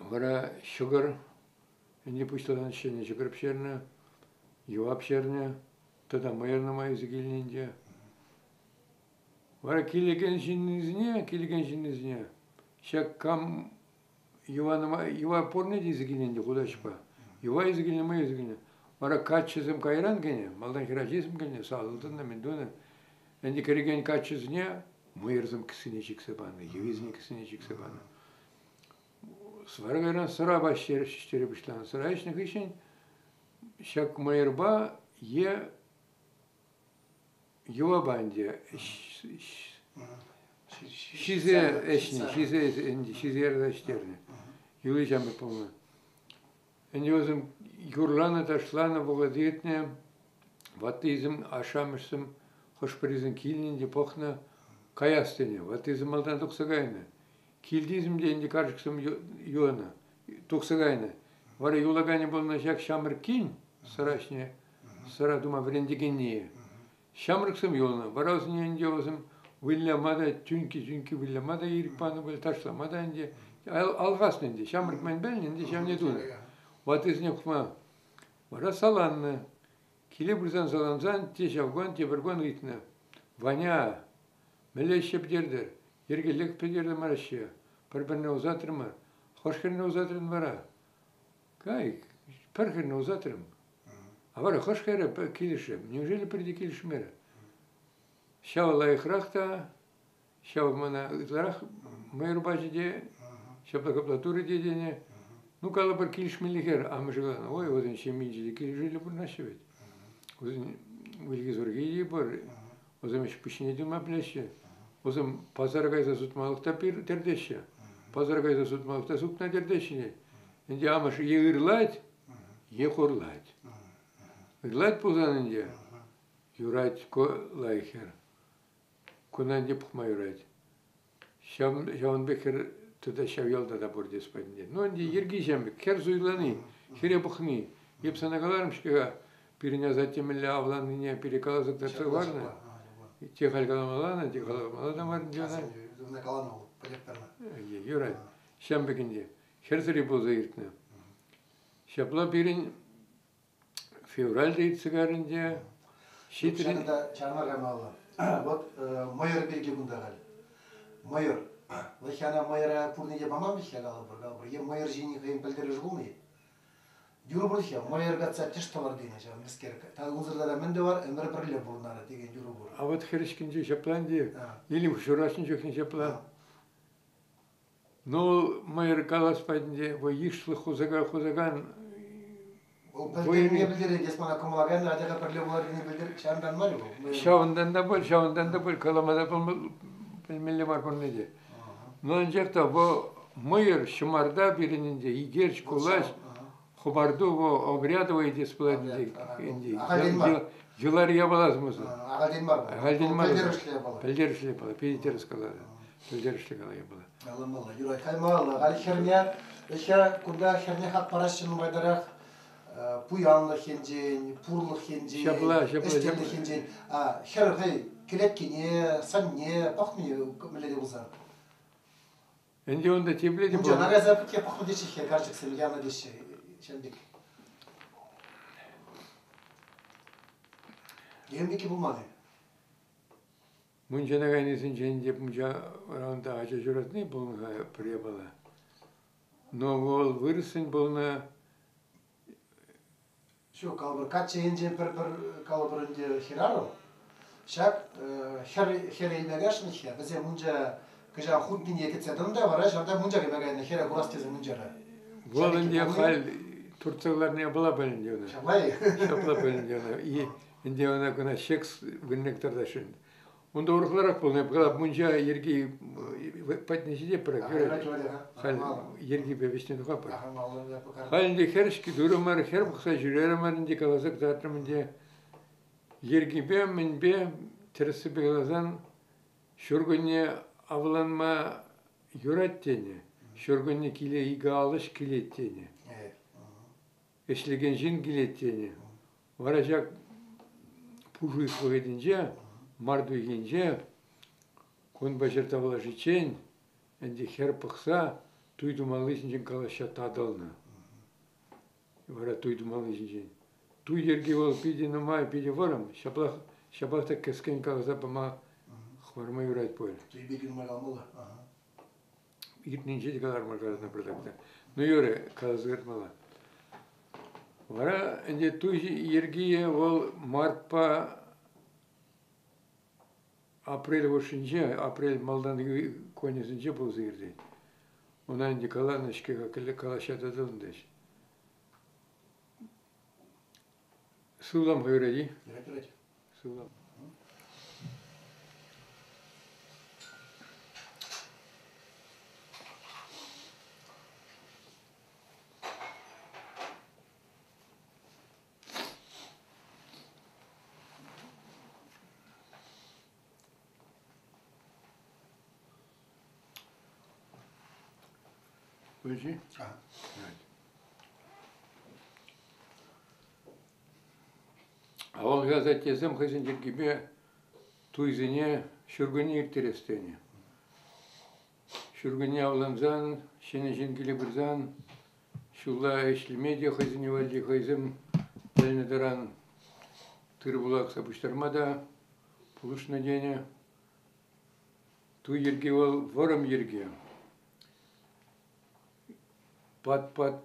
Вара ҫӑкӑр ӗнтӗ пуҫласан ҫӗнӗ ҫӑкӑр пӗҫернӗ, йӑва пӗҫернӗ. Тата мӑйӑр нумай илсе килнӗ ӗнтӗ. Вара килекен ҫыннисене, килекен ҫыннисене ҫак кам Йӑва йӑва пурне те илсе килнӗ ӗнтӗ хутаҫпа. Йӑва илсе килнӗ, мӑй илсе килнӗ. Вара каччӑсем кайран кӗнӗ, малтан хӗрачисем кӗнӗ, сасӑлтӑннӑ, мӗн тунӑ. Ӗнтӗ кӗрекен каччӑсене мӑйӑрсем кӗсьене чиксе панӑ, йӑвисене кӗсьене чиксе панӑ. Вара кайран сӑрапа ӗҫтере пуҫланӑ. Сӑра ӗҫнӗ хыҫҫӑн ҫак мӑйӑрпа е йӑвапа ӗнтӗ ҫисе ӗҫнӗ, ҫисе ӗнтӗ, ҫисе ярса ӗҫтернӗ. Юли ҫамрӑк пулнӑ. Ӗнтӗ вӗсем юрланӑ, ташланӑ вӑхӑт иртнӗ. Ваттисем, ашшӗ-амӑшсем хӑш-пӗрисем килнӗ ӗнтӗ, пӑхнӑ, каяс тенӗ. Ваттисем малтан тухса кайнӑ. Килтисем те ӗнтӗ карчӑксем юлнӑ, тухса кайнӑ. Вара юлаканӗ пулнӑ ҫак ҫамрӑк кин сӑра ӗҫне, сӑра тума вӗрентекенни. Ҫамрӑксем юлнӑ. Вара вӗсене ӗнтӗ вӗсем выляма та, тӳнкки-тӳнкки выляма та ирӗк панӑ пуль, ташлама та ӗнтӗ. Алхаснӑ ӗнтӗ. Ҫамрӑк мӗн пӗлнӗ, ӗнтӗ ҫавне тунӑ. Ваттисене пӑхма. Вара саланнӑ. Киле пырсан салансан те ҫав кун, тепӗр кун ыйтнӑ. Ваня, мӗнле ӗҫе пӗтертӗр? Йӗркеллех пӗтертӗмӗр-ҫке. Пӗр-пӗрне ӑсатрӑмӑр. Хӑш хӗрне ӑсатрӑн вара? Кай, пӗр хӗрне ӑсатрӑм. А вара хӑш хӗрӗ килӗшрӗ? Неужели пӗрте килӗшмерӗ? Ҫав лайӑхрах та, ҫав мана ытларах мӑйӑр пачӗ те, ҫапла капла турӗ те тенӗ. Ну, калӑпӑр, килӗшмелли хӗр. Амӑшӗ каланӑ, ой, вӗсен ҫемйинче те килӗшӳллӗ пурӑнаҫҫӗ вӗт. Вӗсен выльӑхи-сурӑхӗ те пур, Вӗсем ӗҫ пуҫне тума пӗлеҫҫӗ. Вӗсем пасара кайса сутмалӑх та тӗртеҫҫӗ. Пасара кайса сутмалӑх та сутна тӗртеҫҫӗ. Ӗнтӗ амӑш е ырлать, е хурлать. Ырлать пулсан ӗнтӗ юрать ку лайӑх хӗр. Куна ӗнтӗ пӑхма юрать. Ҫавӑн пек хӗр тата ҫав ялта та пур тес патӗнче. Ну, ӗнтӗ йӗрки ҫавӑн пек. Хӗр суйлани, хӗре пӑхни. Эп сана каларӑм-ҫке-ха, пирӗн асатте мӗнле авланнине пире каласа кӑтартса хӑварнӑ. Те халь каламалла, те каламалла та мар ӗнтӗ ӑна.
Каланӑ вӑл, пӗлетпӗр.
Юрать. Ҫавӑн пек ӗнтӗ. Хӗрсӗри пулса иртнӗ. Ҫапла пирӗн Февраль иртсе кайрӗ ӗнтӗ. Ҫитрӗ.
Ҫакӑнта чарма каймалла. Вот мӑйӑр пирки кунта халь. Мӑйӑр. Вӑт ҫана мӑйӑра пурне те паман вӗт-ха калӑпӑр, калӑпӑр. Е мӑйӑр ҫини хӑйӗн пӗлтерӗшӗ пулнӑ-и? Юрӑ пур-ха, мӑйӑр катса тӗш тӑвар тенӗ ҫав мӗскер. Унсӑр тата мӗн тӑвар, ӗмӗр пӗрле пурӑнар текен юрӑ пур.
А вот хӗрӗҫкинче ҫапла ӗнтӗ, Илим ҫураҫнӑ чухне ҫапла. Ну, мӑйӑр калас патӗнче вӑл йышлӑ хусакан
Вӑл пӗлтерме пӗлтерет, эс мана кӑмӑла кайнӑ, атя-ха пӗрле пулар тени пӗлтер, ҫавӑнтан мар-и вӑл?
Ҫавӑнтан та пуль, ҫавӑнтан та пуль, калама та пӗлмелле мар пурне те. Но анчах та вӑл мӑйӑр ҫӑмарта пирӗн ӗнтӗ, икерч, кулач, хӑпарту вӑл обрядовый тес пулать ӗнтӗ. Йӑлари япала смысл.
Ахальтен мар.
Ахальтен мар.
Пӗлтерӗшлӗ япала.
Пӗлтерӗшлӗ япала, питӗ тӗрӗс каларӗ. Пӗлтерӗшлӗ кала япала.
Аламалла. Юрать, каймалла. Халь хӗрне, ӗҫе кунта хӗрне хак параҫҫӗ нумайтарах пуянлӑх енчен, пурлӑх енчен,
ҫапла, ҫапла,
ӗҫтенлӗх енчен. А хӗр хӑй кӗлеткине, сӑнне пӑхни мӗнле те пулсан.
Ӗнтӗ унта тепле те
Мунчана кайса пӗтке пӑхнӑ теҫҫӗ карчӑксем янӑ теҫҫӗ ҫав пек. Ем пекки пулман-и?
Мунчана кайнисенчен те мунча унта ача ҫуратни пулнӑ-ха пӗр япала. Но вӑл вырӑссен пулнӑ.
Ҫук, калӑпӑр, каччӑ енчен пӗр-пӗр калӑпӑр ӗнтӗ хӗрарӑм. Ҫак хӗр хӗр илме кайсшӑн-ҫке, вӗсем мунча кӑҫал хутнине кӗтсе тӑнӑ та вара ҫавӑнта мунча кӗме кайнӑ хӗре курас тесе мунчара.
Вӑл ӗнтӗ халь туртса кӑларнӑ япала пӗлӗнчӗ ӑна.
Ҫапла-и?
Ҫапла пӗлӗнчӗ ӑна. И ӗнтӗ ӑна кӑна секс вырӑнне кӑтартасшӑн. Унта урӑхларах пулнӑ. Мунча йӗрки патне ҫитетпӗр. Халь йӗркипе вӗҫне тухатпӑр. Халь ӗнтӗ хӗр-ҫке турӑмӑр, хӗр пӑхса ҫӳрерӗмӗр ӗнтӗ, каласа кӑтартрӑм ӗнтӗ. Йӗркипе, мӗнпе, тӗрӗссипе каласан, ҫуркунне авланма юрать тенӗ. Ҫуркунне киле икӗ алӑҫ килет тенӗ. Ӗҫлекен ҫын килет тенӗ. Вара ҫак пушӑ вӑхӑтӗнче, март уйӑхӗнче, кунпа ҫӗр тавлашиччен ӗнтӗ хӗр пӑхса туй тумалли ҫинчен калаҫса татӑлнӑ. Вара туй тумалли ҫинчен. Туй йӗрки вӑл питӗ нумай, питӗ вӑрӑм. Ҫаплах, ҫапах та кӗскен каласа пама хӑварма юрать пуль.
Туй пирки нумай каламалла.
Иртнинче те каларӑмӑр калаҫнӑ пӗртак. Ну, юрӗ, каласа кӑтартмалла. Вара ӗнтӗ туй йӗркийӗ вӑл мартпа апрель хушшинче, апрель малтанхи кунӗсенче пулса иртет. Ӑна ӗнтӗ каланӑ-ҫке калаҫа тытӑнтӗҫ. Сывлам юрать-и?
Юрать, юрать.
Сывлам. Пулчӗ? Авалхи асаттесем хӑйсен йӗркипе туйсене ҫуркунне ирттерес тенӗ. Ҫуркунне авлансан, ҫӗнӗ ҫын киле пырсан ҫулла ӗҫлеме те хӑйсене валли хӑйсем пӗлнӗ таран тыр-пул акса пуҫтарма та пулӑшнӑ тенӗ. Туй йӗрки вӑл вӑрӑм йӗрке. Пат-пат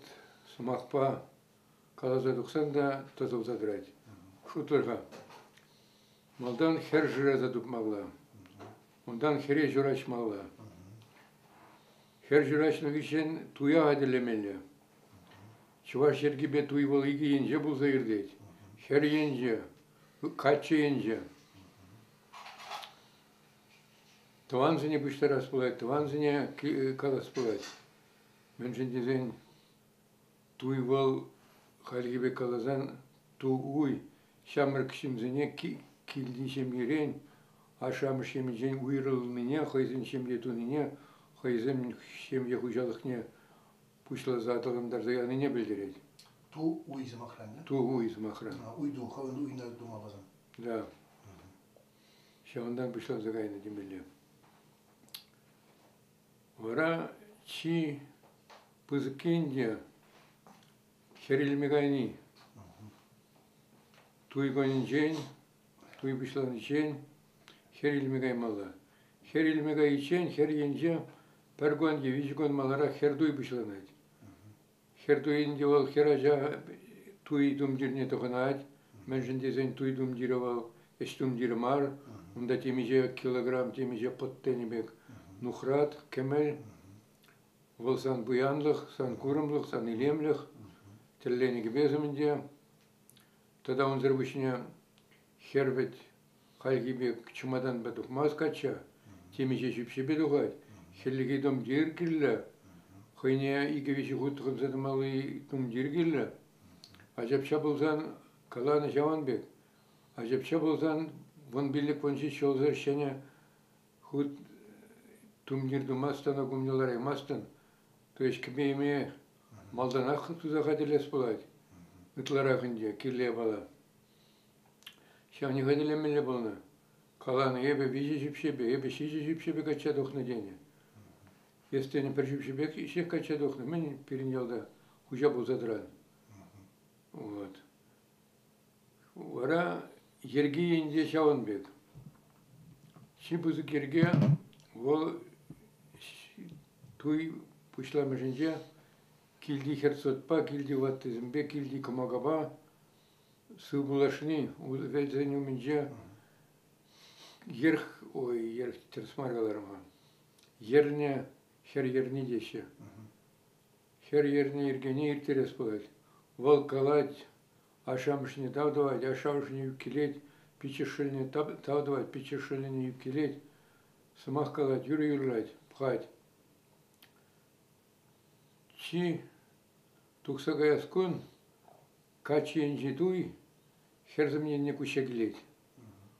сӑмахпа каласа тухсан та тӑсӑлса тӑрать. Шутлӑр-ха, малтан хӗр шыраса тупмалла, унтан хӗре ҫураҫмалла. Хӗр ҫураҫнӑ хыҫҫӑн туя хатӗрлемелле. Чӑваш йӗркипе туй вӑл икӗ енче пулса иртет. Хӗр енче, каччӑ енче. Тӑвансене пуҫтарас пулать, тӑвансене калас пулать. Мӗншӗн тесен туй вӑл, хальхи пек каласан, ту-уй ҫамрӑк ҫынсене килти ҫемьерен, ашшӗ-амӑш ҫемйинчен уйрӑлнине, хӑйсен ҫемье тунине, хӑйсем ҫемье хуҫалӑхне пуҫласа аталантарса янине пӗлтерет.
Ту уй сӑмахран, да?
Ту уй сӑмахран.
Уйду, хӑвӑн уйна тума пасан.
Да. Ҫавӑнтан пуҫланса кайнӑ темелле. Вара чи пысӑкки ӗнтӗ хӗр илме кайни. Туй кунӗнчен, туй пуҫланиччен хӗр илме каймалла. Хӗр илме кайиччен хӗр енче пӗр кун е виҫӗ кун маларах хӗр туй пуҫланать. Хӗр туйӗнче вӑл хӗр ача туй тумтирне тӑхӑнать. Мӗншӗн тесен туй тумтирӗ вӑл ӗҫ тумтирӗ мар. Унта темиҫе килограмм, темиҫе пӑт тенӗ пек нухрат, кӗмӗл. Вӑл сан пуянлӑх, сан курӑмлӑх, сан илемлӗх. Тӗлленӗ кӗпесем ӗнтӗ. Тата унсӑр пуҫне хӗр вӗт хальхи пек чӑматанпа тухмасть качча, темиҫе ҫӳпҫепе тухать. Хӗллехи тумтир кирлӗ, хӑйне икӗ-виҫӗ хут тӑхӑнса тӑмалли тумтир кирлӗ. Ачапча пулсан, каланӑ ҫавӑн пек, ачапча пулсан 15-17 ҫулсӑр ҫӗнӗ хут тумтир тумастӑн, умне лараймастӑн. То есть кӗпе-йӗме малтанах туса хатӗрлес пулать. Ытларах ӗнтӗ кирлӗ япала. Ҫавне хатӗрлемелле пулнӑ. Каланӑ, эпӗ виҫӗ ҫӳпҫепе, эпӗ ҫичӗ ҫӳпҫепе качча тухнӑ тенӗ. Эс тенӗ пӗр ҫӳпҫепех ҫех качча тухнӑ. Мӗн пирӗн ялта хуҫа пулса тӑран? Вот. Вара йӗрки енче ҫавӑн пек. Чи пысӑк йӗрке вӑл туй пуҫламӑшӗнче килти хӗрсотпа, килти ваттисемпе, килти кӑмакапа сывпуллашни вӗсен умӗнче йӗрх, ой, йӗрх тӗрӗс мар каларӑм-ха. Йӗрнӗ, хӗр йӗрни теҫҫӗ. Хӗр йӗрне йӗркене ирттерес пулать. Вӑл калать, ашшӗ-амӑшне тав тӑвать, ашшӗ-амӑшне ӳпкелет, пиччӗшшӗлне тав тӑвать, пиччӗшшӗлне ӳпкелет, сӑмах калать, юрӑ юрлать, пӑхать. Чи тухса каяс кун каччӑ енчи туй хӗрсем енне куҫса килет.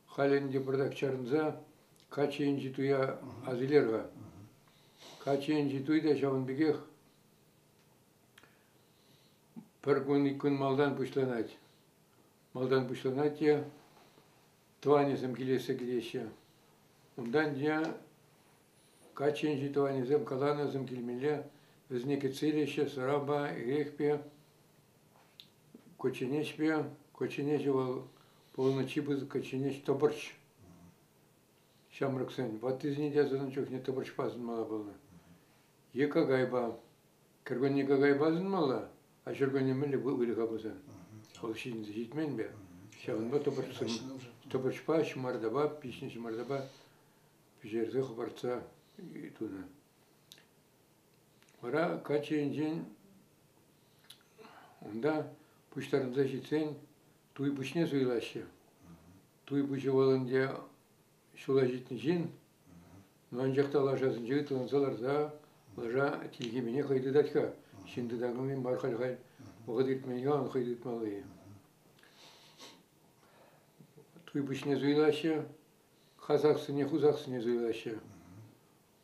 Халь ӗнтӗ пӑртак чарӑнса каччӑ енчи туя асилер-ха. Каччӑ енчи туй та ҫавӑн пекех пӗр кун, ик кун малтан пуҫланать. Малтан пуҫланать те тӑванӗсем килессе килеҫҫӗ. Унтан те каччӑ енчи тӑванӗсем каланӑсем килмелле, вӗсене кӗтсе илеҫҫӗ сӑрапа, эрехпе. Кочченеҫпе, кочченеҫӗ вӑл пулнӑ чи пысӑк кочченеҫ тӑпӑрч. Ҫамрӑксен ваттисене те асӑннӑ чухне тӑпӑрчпа асӑнмалла пулнӑ. Е какайпа. Кӗркунне какайпа асӑнмалла, а ҫуркунне мӗнле выльӑха пулсан? Вӑл ҫитӗнсе ҫитмен пе. Ҫавӑнпа тӑпӑрчпа, ҫӑмартапа, пиҫнӗ ҫӑмартапа пӗҫерсе хӑпартса тунӑ. Вара каччӑ енчен унта пуҫтарӑнса ҫитсен туй пуҫне суйлаҫҫӗ. Туй пуҫӗ вӑл ӗнтӗ ҫула ҫитнӗ ҫын, но анчах та лашасенче ытланса ларса лаша тилхепине хӑй тытать-ха. Ҫын тытаканни мар халь-халь вӑхӑт иртмен-ха ун хӑй тытмалли. Туй пуҫне суйлаҫҫӗ, хасахсене, хусахсене суйлаҫҫӗ.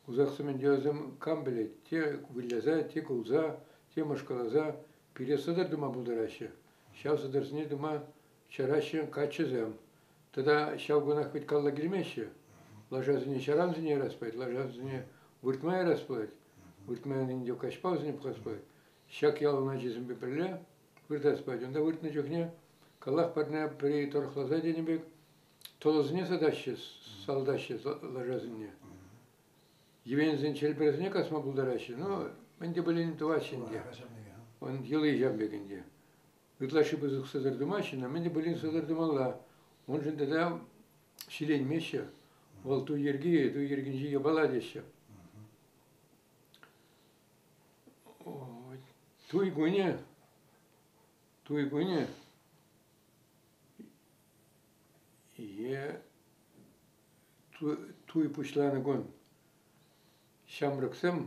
Хусахсем ӗнтӗ вӗсем кам пӗлет, те выляса, те кулса, те мӑшкӑласа пире сӑтӑр тума пултараҫҫӗ. Ҫав сӑтӑрсене тума чараҫҫӗ каччӑсем. Тата ҫав кунах вӗт калла килмеҫҫӗ. Лашасене ҫарансене ярас пулать, лашасене выртма ярас пулать. Выртма ӗнтӗ каҫпа вӗсене пӑхас пулать. Ҫак ялӑн ачисемпе пӗрле выртас пулать. Унта выртнӑ чухне каллах пӗрне пӗри тӑрӑхласа тенӗ пек Тӑлӑсене сатаҫҫӗ, салтаҫҫӗ лашасене. Йӗвенсен чӗлпӗрӗсене касма пултараҫҫӗ, но мӗн те пулин тӑваҫҫӗ ӗнтӗ. Он йӑли ҫав пек ӗнтӗ. Ытлашши пысӑк сӑтӑр тумаҫҫӗ, но мӗн те пулин сӑтӑр тумалла. Уншӑн тата ҫиленмеҫҫӗ. Вӑл ту йӗрки, ту йӗркинчи япала теҫҫӗ. Туй кунӗ, туй кунӗ Е туй пуҫланӑ кун ҫамрӑксем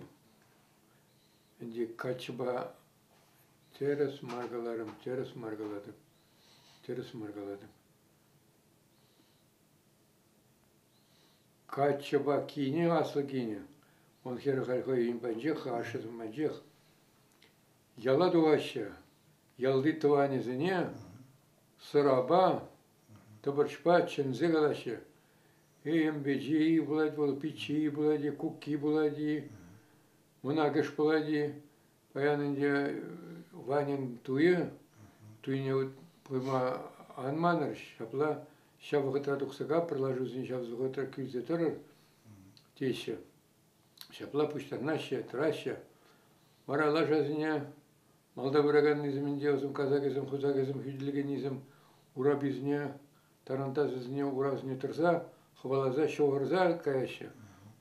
ӗнтӗ каччӑпа тӗрӗс мар каларӑм, тӗрӗс мар калатӑп, тӗрӗс мар калатӑп. Каччӑпа кинӗ, аслӑ кинӗ, ун хӗрӗ халь хӑйӗн патӗнчех, ашшӗ патӗнчех, яла тухаҫҫӗ, ялти тӑванӗсене сӑрапа, тӑпӑрчпа чӗнсе калаҫҫӗ. Эй, ӗмпечи пулать вӑл, пиччи пулать-и, кукки пулать-и, мӑнакӑш пулать-и. Паян ӗнтӗ Ваньӑн туйӗ, туйне пыма ан манӑр, ҫапла ҫав вӑхӑтра тухса капӑр лашусене ҫав вӑхӑтра кӳлсе тӑрӑр, теҫҫӗ. Ҫапла пуҫтарӑнаҫҫӗ, тӑраҫҫӗ. Вара лашасене. Малта пыраканнисем ӗнтӗ вӗсем казакӗсем, хусакӗсем, хӳтӗлекеннисем ураписене, тарантасӗсене урасене тӑрса, хӑваласа, ҫухӑрса каяҫҫӗ.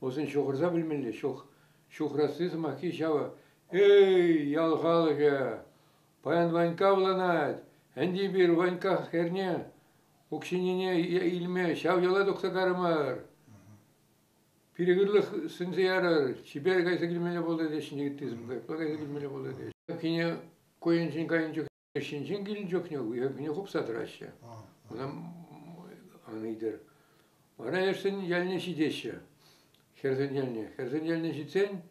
Вӗсен ҫухӑрса пӗлмелле, ҫухӑрасси сӑмаххи ҫавӑ. Эй, ял халӑхӗ! Паян Ванька авланать! Ӗнтӗ эпир Ванька хӗрне укҫинине илме ҫав яла тухса карӑмӑр. Пире ырлӑх сӗнсе ярӑр, чипер кайса килмелле пултӑр теҫҫӗ, ыттисем кайса килмелле пултӑр теҫҫӗ. Кине ку енчен кайнӑ чухне ҫинчен килнӗ чухне уйӑхне хупса тӑраҫҫӗ. Ӑна ан ыйтӑр. Вара яшсен ялне ҫитеҫҫӗ. Хӗрсен ялне. Хӗрсен ялне ҫитсен,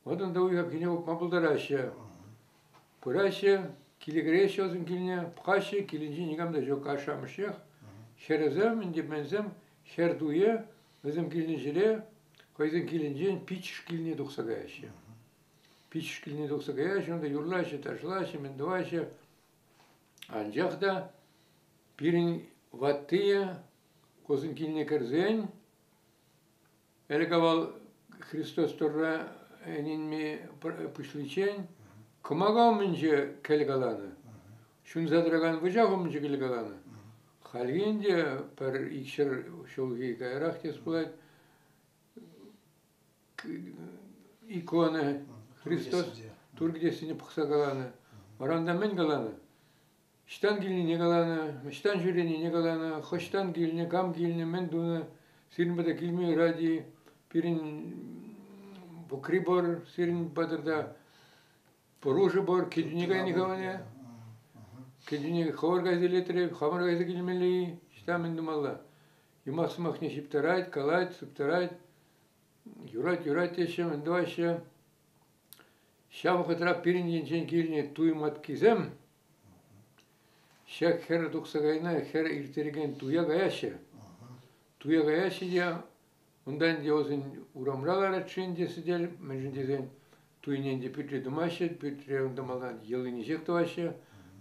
вот унта уйӑхне хупма пултараҫҫӗ. Пыраҫҫӗ, киле кӗреҫҫӗ вӗсем килне, пӑхаҫҫӗ, килӗнче никам та ҫук, ашшӗ-амӑшех. Хӗрӗсем, ӗнтӗ мӗнсем, хӗр туйӗ, Вӗсем килнӗ ҫӗре хӑйсен килӗнчен пиччӗш килне тухса каяҫҫӗ. Пиччӗш килне тухса каяҫҫӗ, унта юрлаҫҫӗ, ташлаҫҫӗ, мӗн тӑваҫҫӗ. Анчах та пирӗн ваттийӗ кусен килне кӗрсен ӗлӗк-авал Христос Турра ӗненме пуҫличчен кӑмака умӗнче кӗл каланӑ. Ҫунса тӑракан вучах умӗнче кӗл каланӑ. Хальхи ӗнтӗ пӗр икҫӗр ҫулхи каярах тес пулать, икона Христос Тур кӗтессине пӑхса каланӑ. Вара унта мӗн каланӑ? Ӑҫтан килнине каланӑ, ӑҫтан ҫӳренине каланӑ, хӑҫтан килнӗ, кам килнӗ, мӗн тунӑ, сирӗн пата килме юрать-и, пирӗн пукри пур, сирӗн патӑрта Пӑрушӗ пур, кӗтӳне кайни хӑвне. Кӗтӳне хӑвӑр кайса илетӗр-и, хамӑр кайса килмелле-и, ӑҫта мӗн тумалла? Юмах сӑмахне ҫыптарать, калать, сыптарать. Юрать, юрать теҫҫӗ, мӗн тӑваҫҫӗ. Ҫав вӑхӑтра пирӗн енчен килнӗ туй маткисем ҫак хӗр тухса кайнӑ хӗр ирттерекен туя каяҫҫӗ. Туя каяҫҫӗ те Унта ӗнтӗ вӗсен урамра ларать-ши ӗнтӗ сӗтел, мӗншӗн тесен туйне ӗнтӗ пӳртре тумаҫҫӗ, пӳртре унта малтан йӑлине ҫех тӑваҫҫӗ.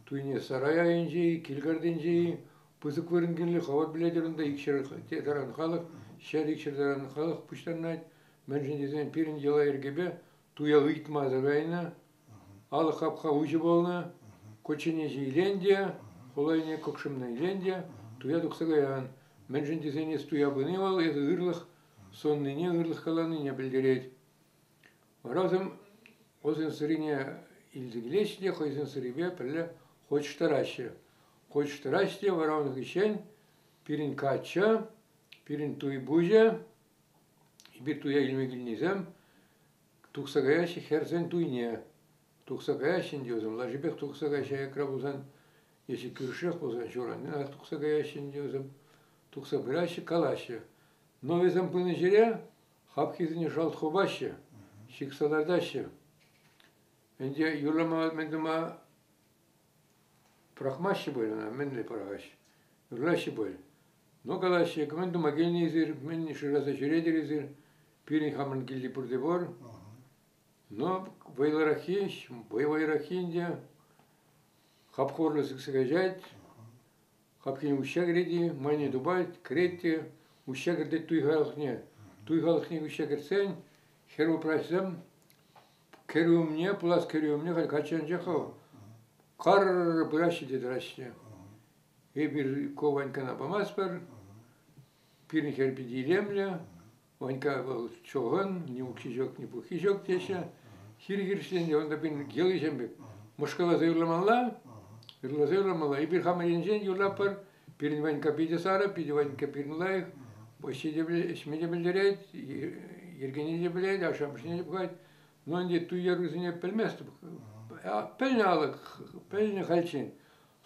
Туйне сарай айӗнче-и, кил картинче-и, пысӑк вырӑн кирлӗ, хӑвӑр пӗлетӗр унта 200 таран халӑх, 100-200 таран халӑх пуҫтарӑнать. Мӗншӗн тесен пирӗн йӑла-йӗркепе туя ыйтмасӑр кайнӑ, алӑк хапха уҫӑ пулнӑ, кучченеҫе илен те, хулайне кӑкшӑмна илен те, туя тухса каян. Мӗншӗн тесен эс туя пыни вӑл эсӗ ырлӑх суннине, ырлӑх каланине пӗлтерет. Вара вӗсем вӗсен сӑрине илсе килеҫҫӗ те хӑйсен сӑрипе пӗрле хочтараҫҫӗ. Хочтараҫҫӗ те вара ун хыҫҫен пирӗн каччӑ, пирӗн туй пуҫӗ, эпир туя илме килнисем тухса каяҫҫӗ хӗрсен туйне. Тухса каяҫҫӗ ӗнтӗ вӗсем, лашипех тухса каяҫҫӗ аякра пулсан, если кӳршех пулсан ҫуранах тухса каяҫҫӗ ӗнтӗ вӗсем. Тухса пыраҫҫӗ, калаҫҫӗ. Но вӗсем пынӑ ҫӗре хапхисене шалт хупаҫҫӗ, ҫыхса лартаҫҫӗ. Ӗнтӗ юрлама мӗн тума пӑрахмаҫҫӗ пуль ӑна, мӗнле пӑрахаҫҫӗ? Юрлаҫҫӗ пуль. Ну, калаҫҫӗ, мӗн тума килнӗ эсир, мӗн шыраса ҫӳретӗр эсир? Пирӗн хамӑрӑн килти пурте пур. Но вӑйлӑраххи, вӑй вӑйраххи ӗнтӗ хапха урлӑ сиксе каҫать, хапхине уҫҫа кӗрет-и, майне тупать, кӗрет те уҫҫа кӗртет туй халӑхне. Туй халӑхне уҫҫа кӗртсен хӗр упраҫсем кӗрӳ умне, пулас кӗрӳ умне халь каччӑ анчах-ха кар-р пыраҫҫӗ те тӑраҫҫӗ. Эпир ку Ваньккана памастпӑр, пирӗн хӗр питӗ илемлӗ, Ванька вӑл чухӑн, ни укҫи ҫук, ни пуххи ҫук теҫҫӗ. Хир-хирӗҫленсе унта пирӗн йӑлисем пек. Мӑшкӑласа юрламалла, юрласа юрламалла. Эпир хамӑр енчен юрлатпӑр. Пирӗн Ванька питӗ сарӑ, питӗ Ванька пирӗн лайӑх. Ӗҫе те ӗҫме те пӗлтерет, йӗркене те пӗлет, ашшӗ-амӑшне те пӑхать. Ну ӗнтӗ туй юррисене пӗлместӗп. Пӗлнӗ алӑк, пӗлнӗ хальччен.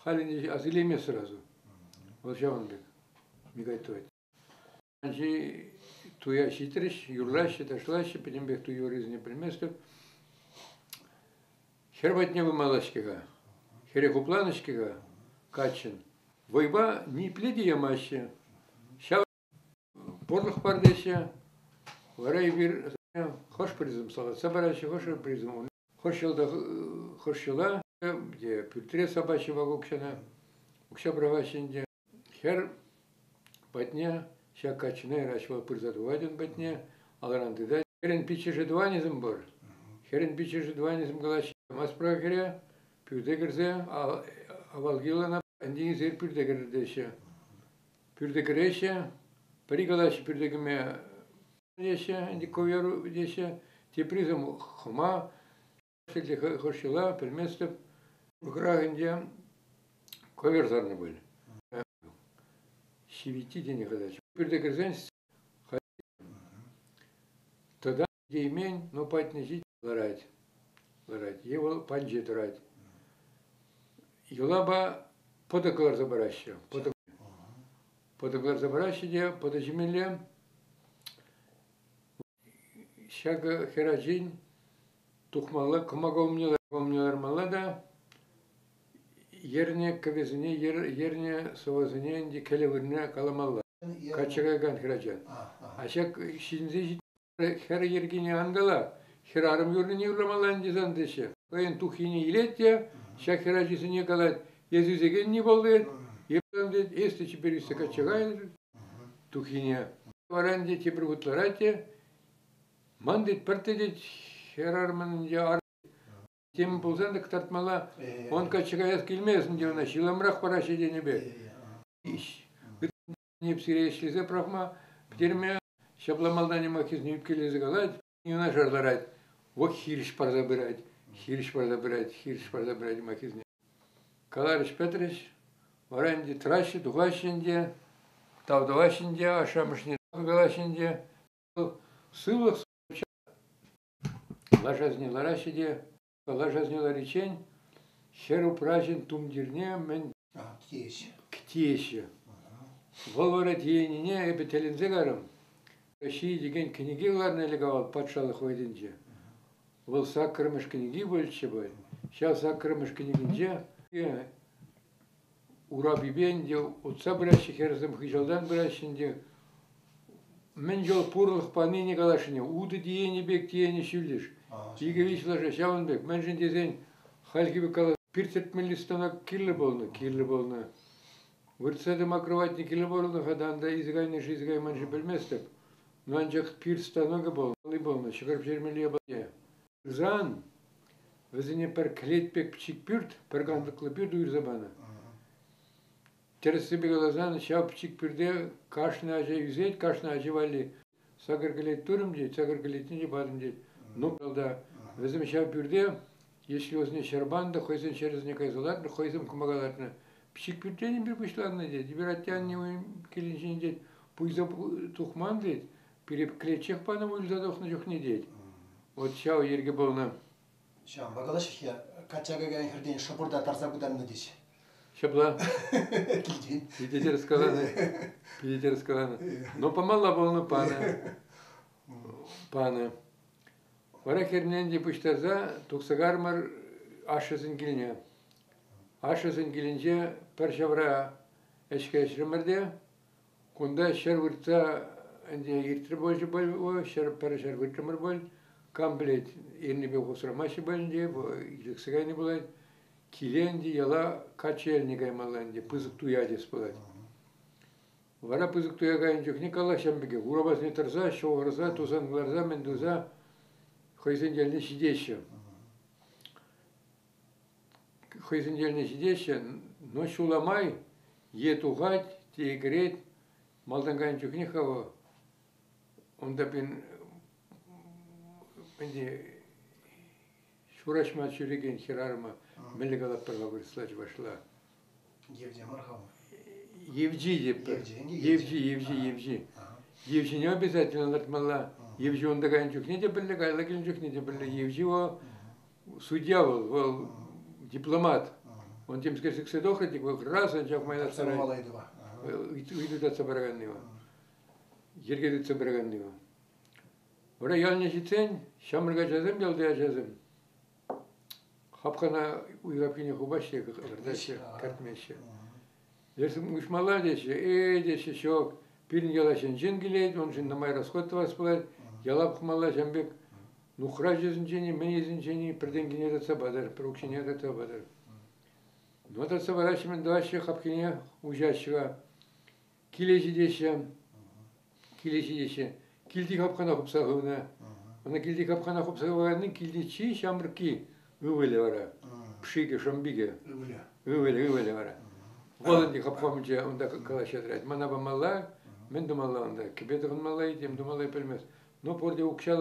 Халь ӗнтӗ ас илеймест сразу. Вӑл ҫавӑн пек. Микать тӑвать. Туя ҫитрӗҫ, юрлаҫҫӗ, ташлаҫҫӗ, пӗтӗмпех туй юррисене пӗлместӗп. Хӗр патне пымалла-ҫке-ха, хӗре хупланӑ-ҫке-ха каччӑн. Вӑйпа ниепле те ямаҫҫӗ. Ҫав пурлӑх пар теҫҫӗ. Вара эпир хӑш-пӗрисем салатса параҫҫӗ, хӑш-пӗрисем хӑш ҫулта хӑш ҫула е пӳртре сапаҫҫӗ вак укҫана, укҫа пӑрахаҫҫӗ ӗнтӗ. Хӗр патне ҫак каччӑна яраҫ вӑл пырса тухать ун патне, алран тытать. Хӗрӗн пиччӗшӗ тӑванӗсем пур. Хӗрӗн пиччӗшӗ тӑванӗсем калаҫҫӗ, ямастпӑр хӗре. Пӳрте кӗрсе авалхи йӑлана ӗнтӗ эсир пӳрте кӗрӗр теҫҫӗ. Пӳрте кӗреҫҫӗ, пӗри калаҫҫӗ пӳрте кӗме теҫҫӗ, ӗнтӗ ковер теҫҫӗ, теприсем хӑма, хӑш йӑла пӗлместӗп. Урӑхрах ӗнтӗ ковер сарнӑ пуль. Ҫивитти тенӗ калаҫ. Пӳрте кӗрсен тата Темен, но патне ҫит ларать. Ларать. Е вӑл панче тӑрать. Йӑлапа пӑтӑ кӑларса параҫҫӗ. Пӑтӑ, пӑтӑ кӑларса параҫҫӗ те пӑтӑ ҫимелле. Ҫакӑ хӗрачин тухмалла, кӑмака умне, умне лармалла та ернӗ кӗвӗсене, ернӗ сӑвӑсене ӗнтӗ кӗлӗ вырӑнне каламалла. Качча каякан хӗрача. А ҫак ҫитӗнсе Хӗр йӗркине ан кала, хӗрарӑм юррине юрламалла ӗнтӗ сан теҫҫӗ. Хӑйӗн тухйине илет те ҫак хӗрачисене калать, эс ӳсекенни пул тет, эп тет, эс те чипер ӳссе качча кай тухйине. Вара ӗнтӗ тепӗр хут ларать те, ман тет пӗртте тет хӗрарӑмӑн ӗнтӗ тем пулсан та кӑтартмалла, он качча каяс килмест ӗнтӗ ӑна, ҫыламрах параҫҫӗ тенӗ пек. Сире ӗҫлесе пӑрахма, пӗтерме ҫапла малтан юмаххисене ӳпкелесе калать, юнашар ларать. Вӑт хирӗҫ парса пырать, хирӗҫ парса пырать, хирӗҫ парса пырать юмаххисене. Каларӗҫ пӗтрӗҫ, вара ӗнтӗ тӑраҫҫӗ, тухаҫҫӗ ӗнтӗ, тав тӑваҫҫӗ ӗнтӗ, ашшӗ-амӑшне калаҫҫӗ ӗнтӗ. Сывлӑх лашасене лараҫҫӗ те лашасене лариччен хӗр упраҫӑн тумтирне мӗн кӗтеҫҫӗ. Вӑл вара тиенине эпӗ тӗлӗнсе карӑм. Россия текен кӗнеке кӑларнӑ ӗлӗк-авал патшалӑх вӑхӑтӗнче. Вӑл саккӑрмӗш кӗнеки пулчӗ пуль. Ҫав саккӑрмӗш кӗнекинче урапипе ӗнтӗ утса пыраҫҫӗ хӗрсем, хыҫалтан пыраҫҫӗ ӗнтӗ. Мӗн чул пурлӑх панине каласшӑн, утӑ тиенӗ пек тиенӗ ҫӳллӗш. Икӗ-виҫ лаша ҫавӑн пек. Мӗншӗн тесен хальхи пек калас, пир тӗртмелли станок кирлӗ пулнӑ, кирлӗ пулнӑ. Выртса тӑма кроватьне кирлӗ пулнӑ-ха та анда илсе кайнӑ-ши, илсе кайман-ши пӗлместӗп. Но анчах пир станокӗ пулнӑ, ҫӑкӑр пӗҫермелли япала. Пырсан вӗсене пӗр кӗлет пек пӗчӗк пӳрт, пӗр кантӑклӑ пӳрт уйӑрса панӑ. Тӗрӗссипе каласан, ҫав пӗчӗк пӳрте кашни ача ӳсет, кашни ачи валли сакӑр кӗлет турӑм тет, сакӑр кӗлетне те патӑм тет. Ну, ялта вӗсем ҫав пӳрте если вӗсене ҫӗр панӑ та хӑйсен ҫӗрӗсене кайса лартнӑ, хӑйсем кӑмака лартнӑ. Пӗчӗк пӳртрен эпир пуҫланнӑ тет, эпир атте-анне килӗнчен тет, пуйса тухман тет, Пире кӗлетчех панӑ уйрӑлса тухнӑ чухне тет. Вот ҫав йӗрке пулнӑ.
Ҫавӑнпа калаҫҫӗ, качча кайакан хӗртен шӑпӑр та тарса пытарнӑ теҫ.
Ҫапла.
Килтен.
Питӗ тӗрӗс каланӑ. Питӗ тӗрӗс каланӑ. Но памалла пулнӑ, панӑ. Панӑ. Вара хӗрне ӗнтӗ пуҫтарса тухса кармӑр ашшӗсен килне. Ашшӗсен килӗнче пӗр ҫавра ӗҫкӗ ӗҫрӗмӗр те Кунта ҫӗр выртса ӗнтӗ иртрӗ пулчӗ пуль, пӗр ҫӗр выртрӑмӑр пуль. Кам пӗлет, эрнипе усрамаҫҫӗ пуль ӗнтӗ, илӗхсе кайнӑ пулать. Киле ӗнтӗ яла каччӑ ялне каймалла ӗнтӗ, пысӑк туя тес пулать. Вара пысӑк туя кайнӑ чухне калаҫам пекех, урапасене тӑрса, ҫухӑрса, тусан кӑларса, мӗн туса хӑйсен ялне ҫитеҫҫӗ. Хӑйсен ялне ҫитеҫҫӗ, но ҫула май Е тухать, те кӗрет. Малтан кайнӑ чухне-ха вӑл унта пин ӗнтӗ ҫураҫма ҫӳрекен хӗрарӑма мӗнле калатпӑр-ха вырӑсла, чӑвашла?
Евчи мар-ха вӑл.
Евчи тетпӗр. Евчи, евчи, евчи. Евчине обязательно лартмалла. Евчи унта кайнӑ чухне те пӗрле, каялла килнӗ чухне те пӗрле. Евчи вӑл судья вӑл, вӑл дипломат. Он темскер сиксе тухрӗ, тик вӑл раз анчах майлашса ыйту татса параканни вӑл. Йӗрке тытса пыраканни вӑл. Вара ялне ҫитсен ҫамрӑк ачасем, ялти ачасем хапхана уй хапхине хупаҫҫӗ, кӗртеҫҫӗ, кӗртмеҫҫӗ. Лешсем уҫмалла теҫҫӗ, э, теҫҫӗ, ҫук, пирӗн яла ҫын килет, уншӑн нумай расход тӑвас пулать, яла пӑхмалла ҫавӑн пек Нухрачӗсенчен-и, мӗнӗсенчен-и пӗртенкине татса патӑр, пӗр укҫине татса патӑр. Ну, татса параҫҫӗ, мӗн тӑваҫҫӗ, хапхине уҫаҫҫӗ-ха. Киле ҫитеҫҫӗ, киле ҫитеҫҫӗ. Килти хапхана хупса хывнӑ. Ӑна килти хапхана хупса хываканни килти чи ҫамрӑкки ывӑлӗ вара. Пшикӗ, шӑмпикӗ.
Ывӑлӗ.
Ывӑлӗ, ывӑлӗ вара. Вӑл ӗнтӗ хапха умӗнче унта калаҫса тӑрать. Мана памалла, мӗн тумалла унта? Кӗпе тӑхӑнмалла-и, тем тумалла-и пӗлмест. Ну, пурте укҫа,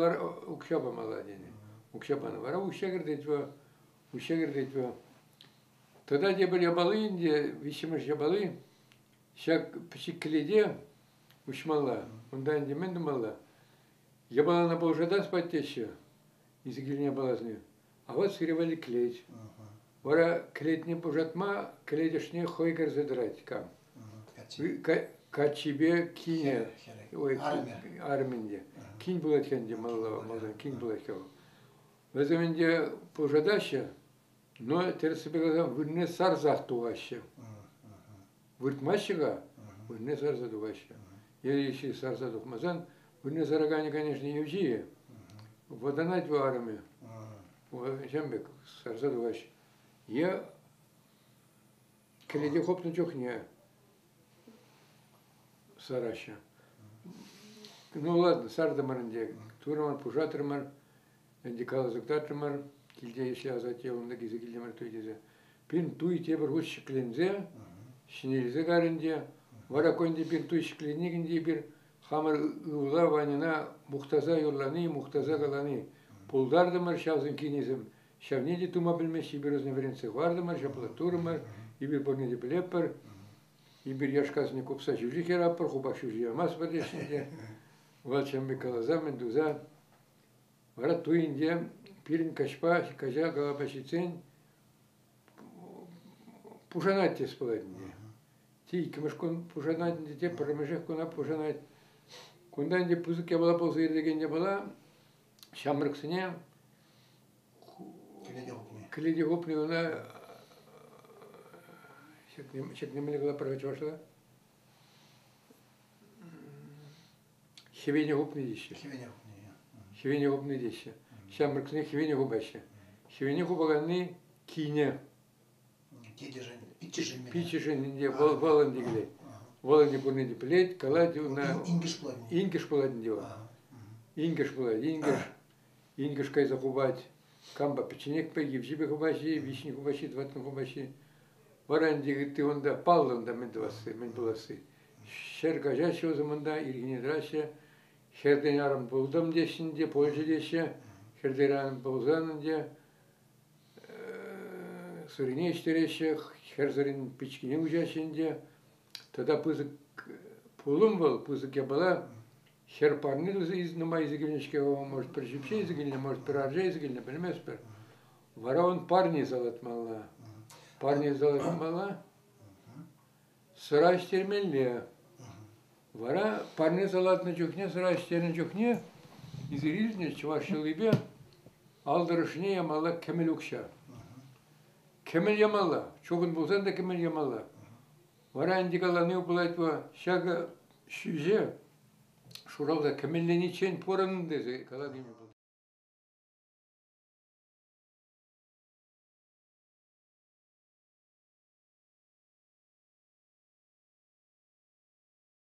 укҫа памалла тенӗ. Укҫа панӑ. Вара укҫа кӗртет вӑл. Укҫа кӗртет вӑл. Тата тепӗр япали ӗнтӗ, виҫҫӗмӗш япали, ҫак пӗчӗк кӗлете уҫмалла. Унта ӗнтӗ мӗн тумалла? Япалана пулӑшатас пать теҫҫӗ. Илсе килнӗ япаласене. А вот сире валли кӗлет. Вара кӗлетне пушатма кӗлет ӑшне хӑй кӗрсе тӑрать кам. Каччипе кинӗ. Ой, арӑмӗ ӗнтӗ. Кин пулать ӗнтӗ малалла, малтан кин пулать-ха вӑл. Вӗсем ӗнтӗ пушатаҫҫӗ, но тӗрӗссипе каласан вырӑнне сарсах тухаҫҫӗ. Выртмаҫҫӗ-ха, вырӑнне сарса тухаҫҫӗ. Е сарса тухмасан, вырӑнне сараканӗ, конечно, евчи. Вӑтанать вӑл арӑмӗ. Ҫавӑн пек сарса тухаҫҫӗ. Е кӗлете хупнӑ чухне сараҫҫӗ. Ну ладно, сартӑмӑр ӗнтӗ. Турӑмӑр, пушатрӑмӑр. Ӗнтӗ каласа кӑтартрӑмӑр. Килте ӗҫле асатте унта килсе килтӗмӗр туй тесе. Пин туй тепӗр хут ҫӗкленсе, ҫӗнелсе кайрӗ ӗнтӗ. Вара ку ӗнтӗ пин туй ҫӗкленни ӗнтӗ эпир хамӑр ывӑла Ваньӑна мухтаса юрлани, мухтаса калани пултартӑмӑр ҫавсен кинӗсем. Ҫавне те тума пӗлмеҫҫӗ, эпир вӗсене вӗрентсе хӑвартӑмӑр, ҫапла турӑмӑр, эпир пурне те пӗлетпӗр. Эпир яшкасене купса ҫӳҫи хӗраппӑр, хупах ҫӳҫи ямастпӑр теҫҫӗ те. Вӑл ҫавӑн пек каласа, мӗн туса. Вара туй ӗнтӗ пирӗн каҫпа, каҫа калапа ҫитсен пушанать тес пулать ӗнтӗ. Те иккӗмӗш кун пушанать ӗнтӗ, те пӗрремӗшех куна пушанать. Кунта ӗнтӗ пысӑк япала пулса иртекен япала ҫамрӑксене
кӗлете хупни.
Кӗлете хупни ӑна ҫӗкнемелле калапӑр чӑвашла. Хӗвене хупни теҫҫӗ.
Хӗвене хупни.
Хӗвене хупни теҫҫӗ. Ҫамрӑксене хӗвене хупаҫҫӗ. Хӗвене хупаканни кинӗ.
Тетӗшӗн, пиччӗшӗн.
Пиччӗшӗн ӗнтӗ вӑл, вӑл ӗнтӗ килет. Вӑл ӗнтӗ пурне те пӗлет, калать ӑна.
Инкӗш пулать.
Инкӗш пулать ӗнтӗ вӑл. Инкӗш пулать, инкӗш. Инкӗш кайса хупать. Кампа пӗчченекпе, евчипе хупаҫҫи, виҫҫӗн хупаҫҫи, тӑваттӑн хупаҫҫи. Вара ӗнтӗ ытти унта паллӑ унта мӗн тӑвасси, мӗн пуласси. Ҫӗр каҫаҫҫӗ вӗсем унта, ирхине тӑраҫҫӗ. Хӗртен арӑм пултӑм теҫҫӗ ӗнтӗ, пулчӗ теҫҫӗ. Хӗртен арӑм пулсан ӗнтӗ сӑрине ӗҫтереҫҫӗ, хӗр сӑрин пичкине уҫаҫҫӗ ӗнтӗ. Тата пысӑк пулӑм вӑл, пысӑк япала. Хӗр парни туса нумай илсе килнӗ-ҫке, может, пӗр ҫӳпҫе илсе килнӗ, может, пӗр арча илсе килнӗ, пӗлместпӗр. Вара ун парне салатмалла. Парне салатмалла, сӑра ӗҫтермелле. Вара парне салатнӑ чухне, сӑра ӗҫтернӗ чухне илсе илнӗ чӑваш йӑлипе ал тӑрӑшне ямалла кӗмӗл укҫа. Кӗмӗл ямалла, чухӑн пулсан та кӗмӗл ямалла. Вара ӗнтӗ калани пулать ҫакӑ ҫӳҫе шуралса кӗмӗллениччен пурӑн тесе калани пулать.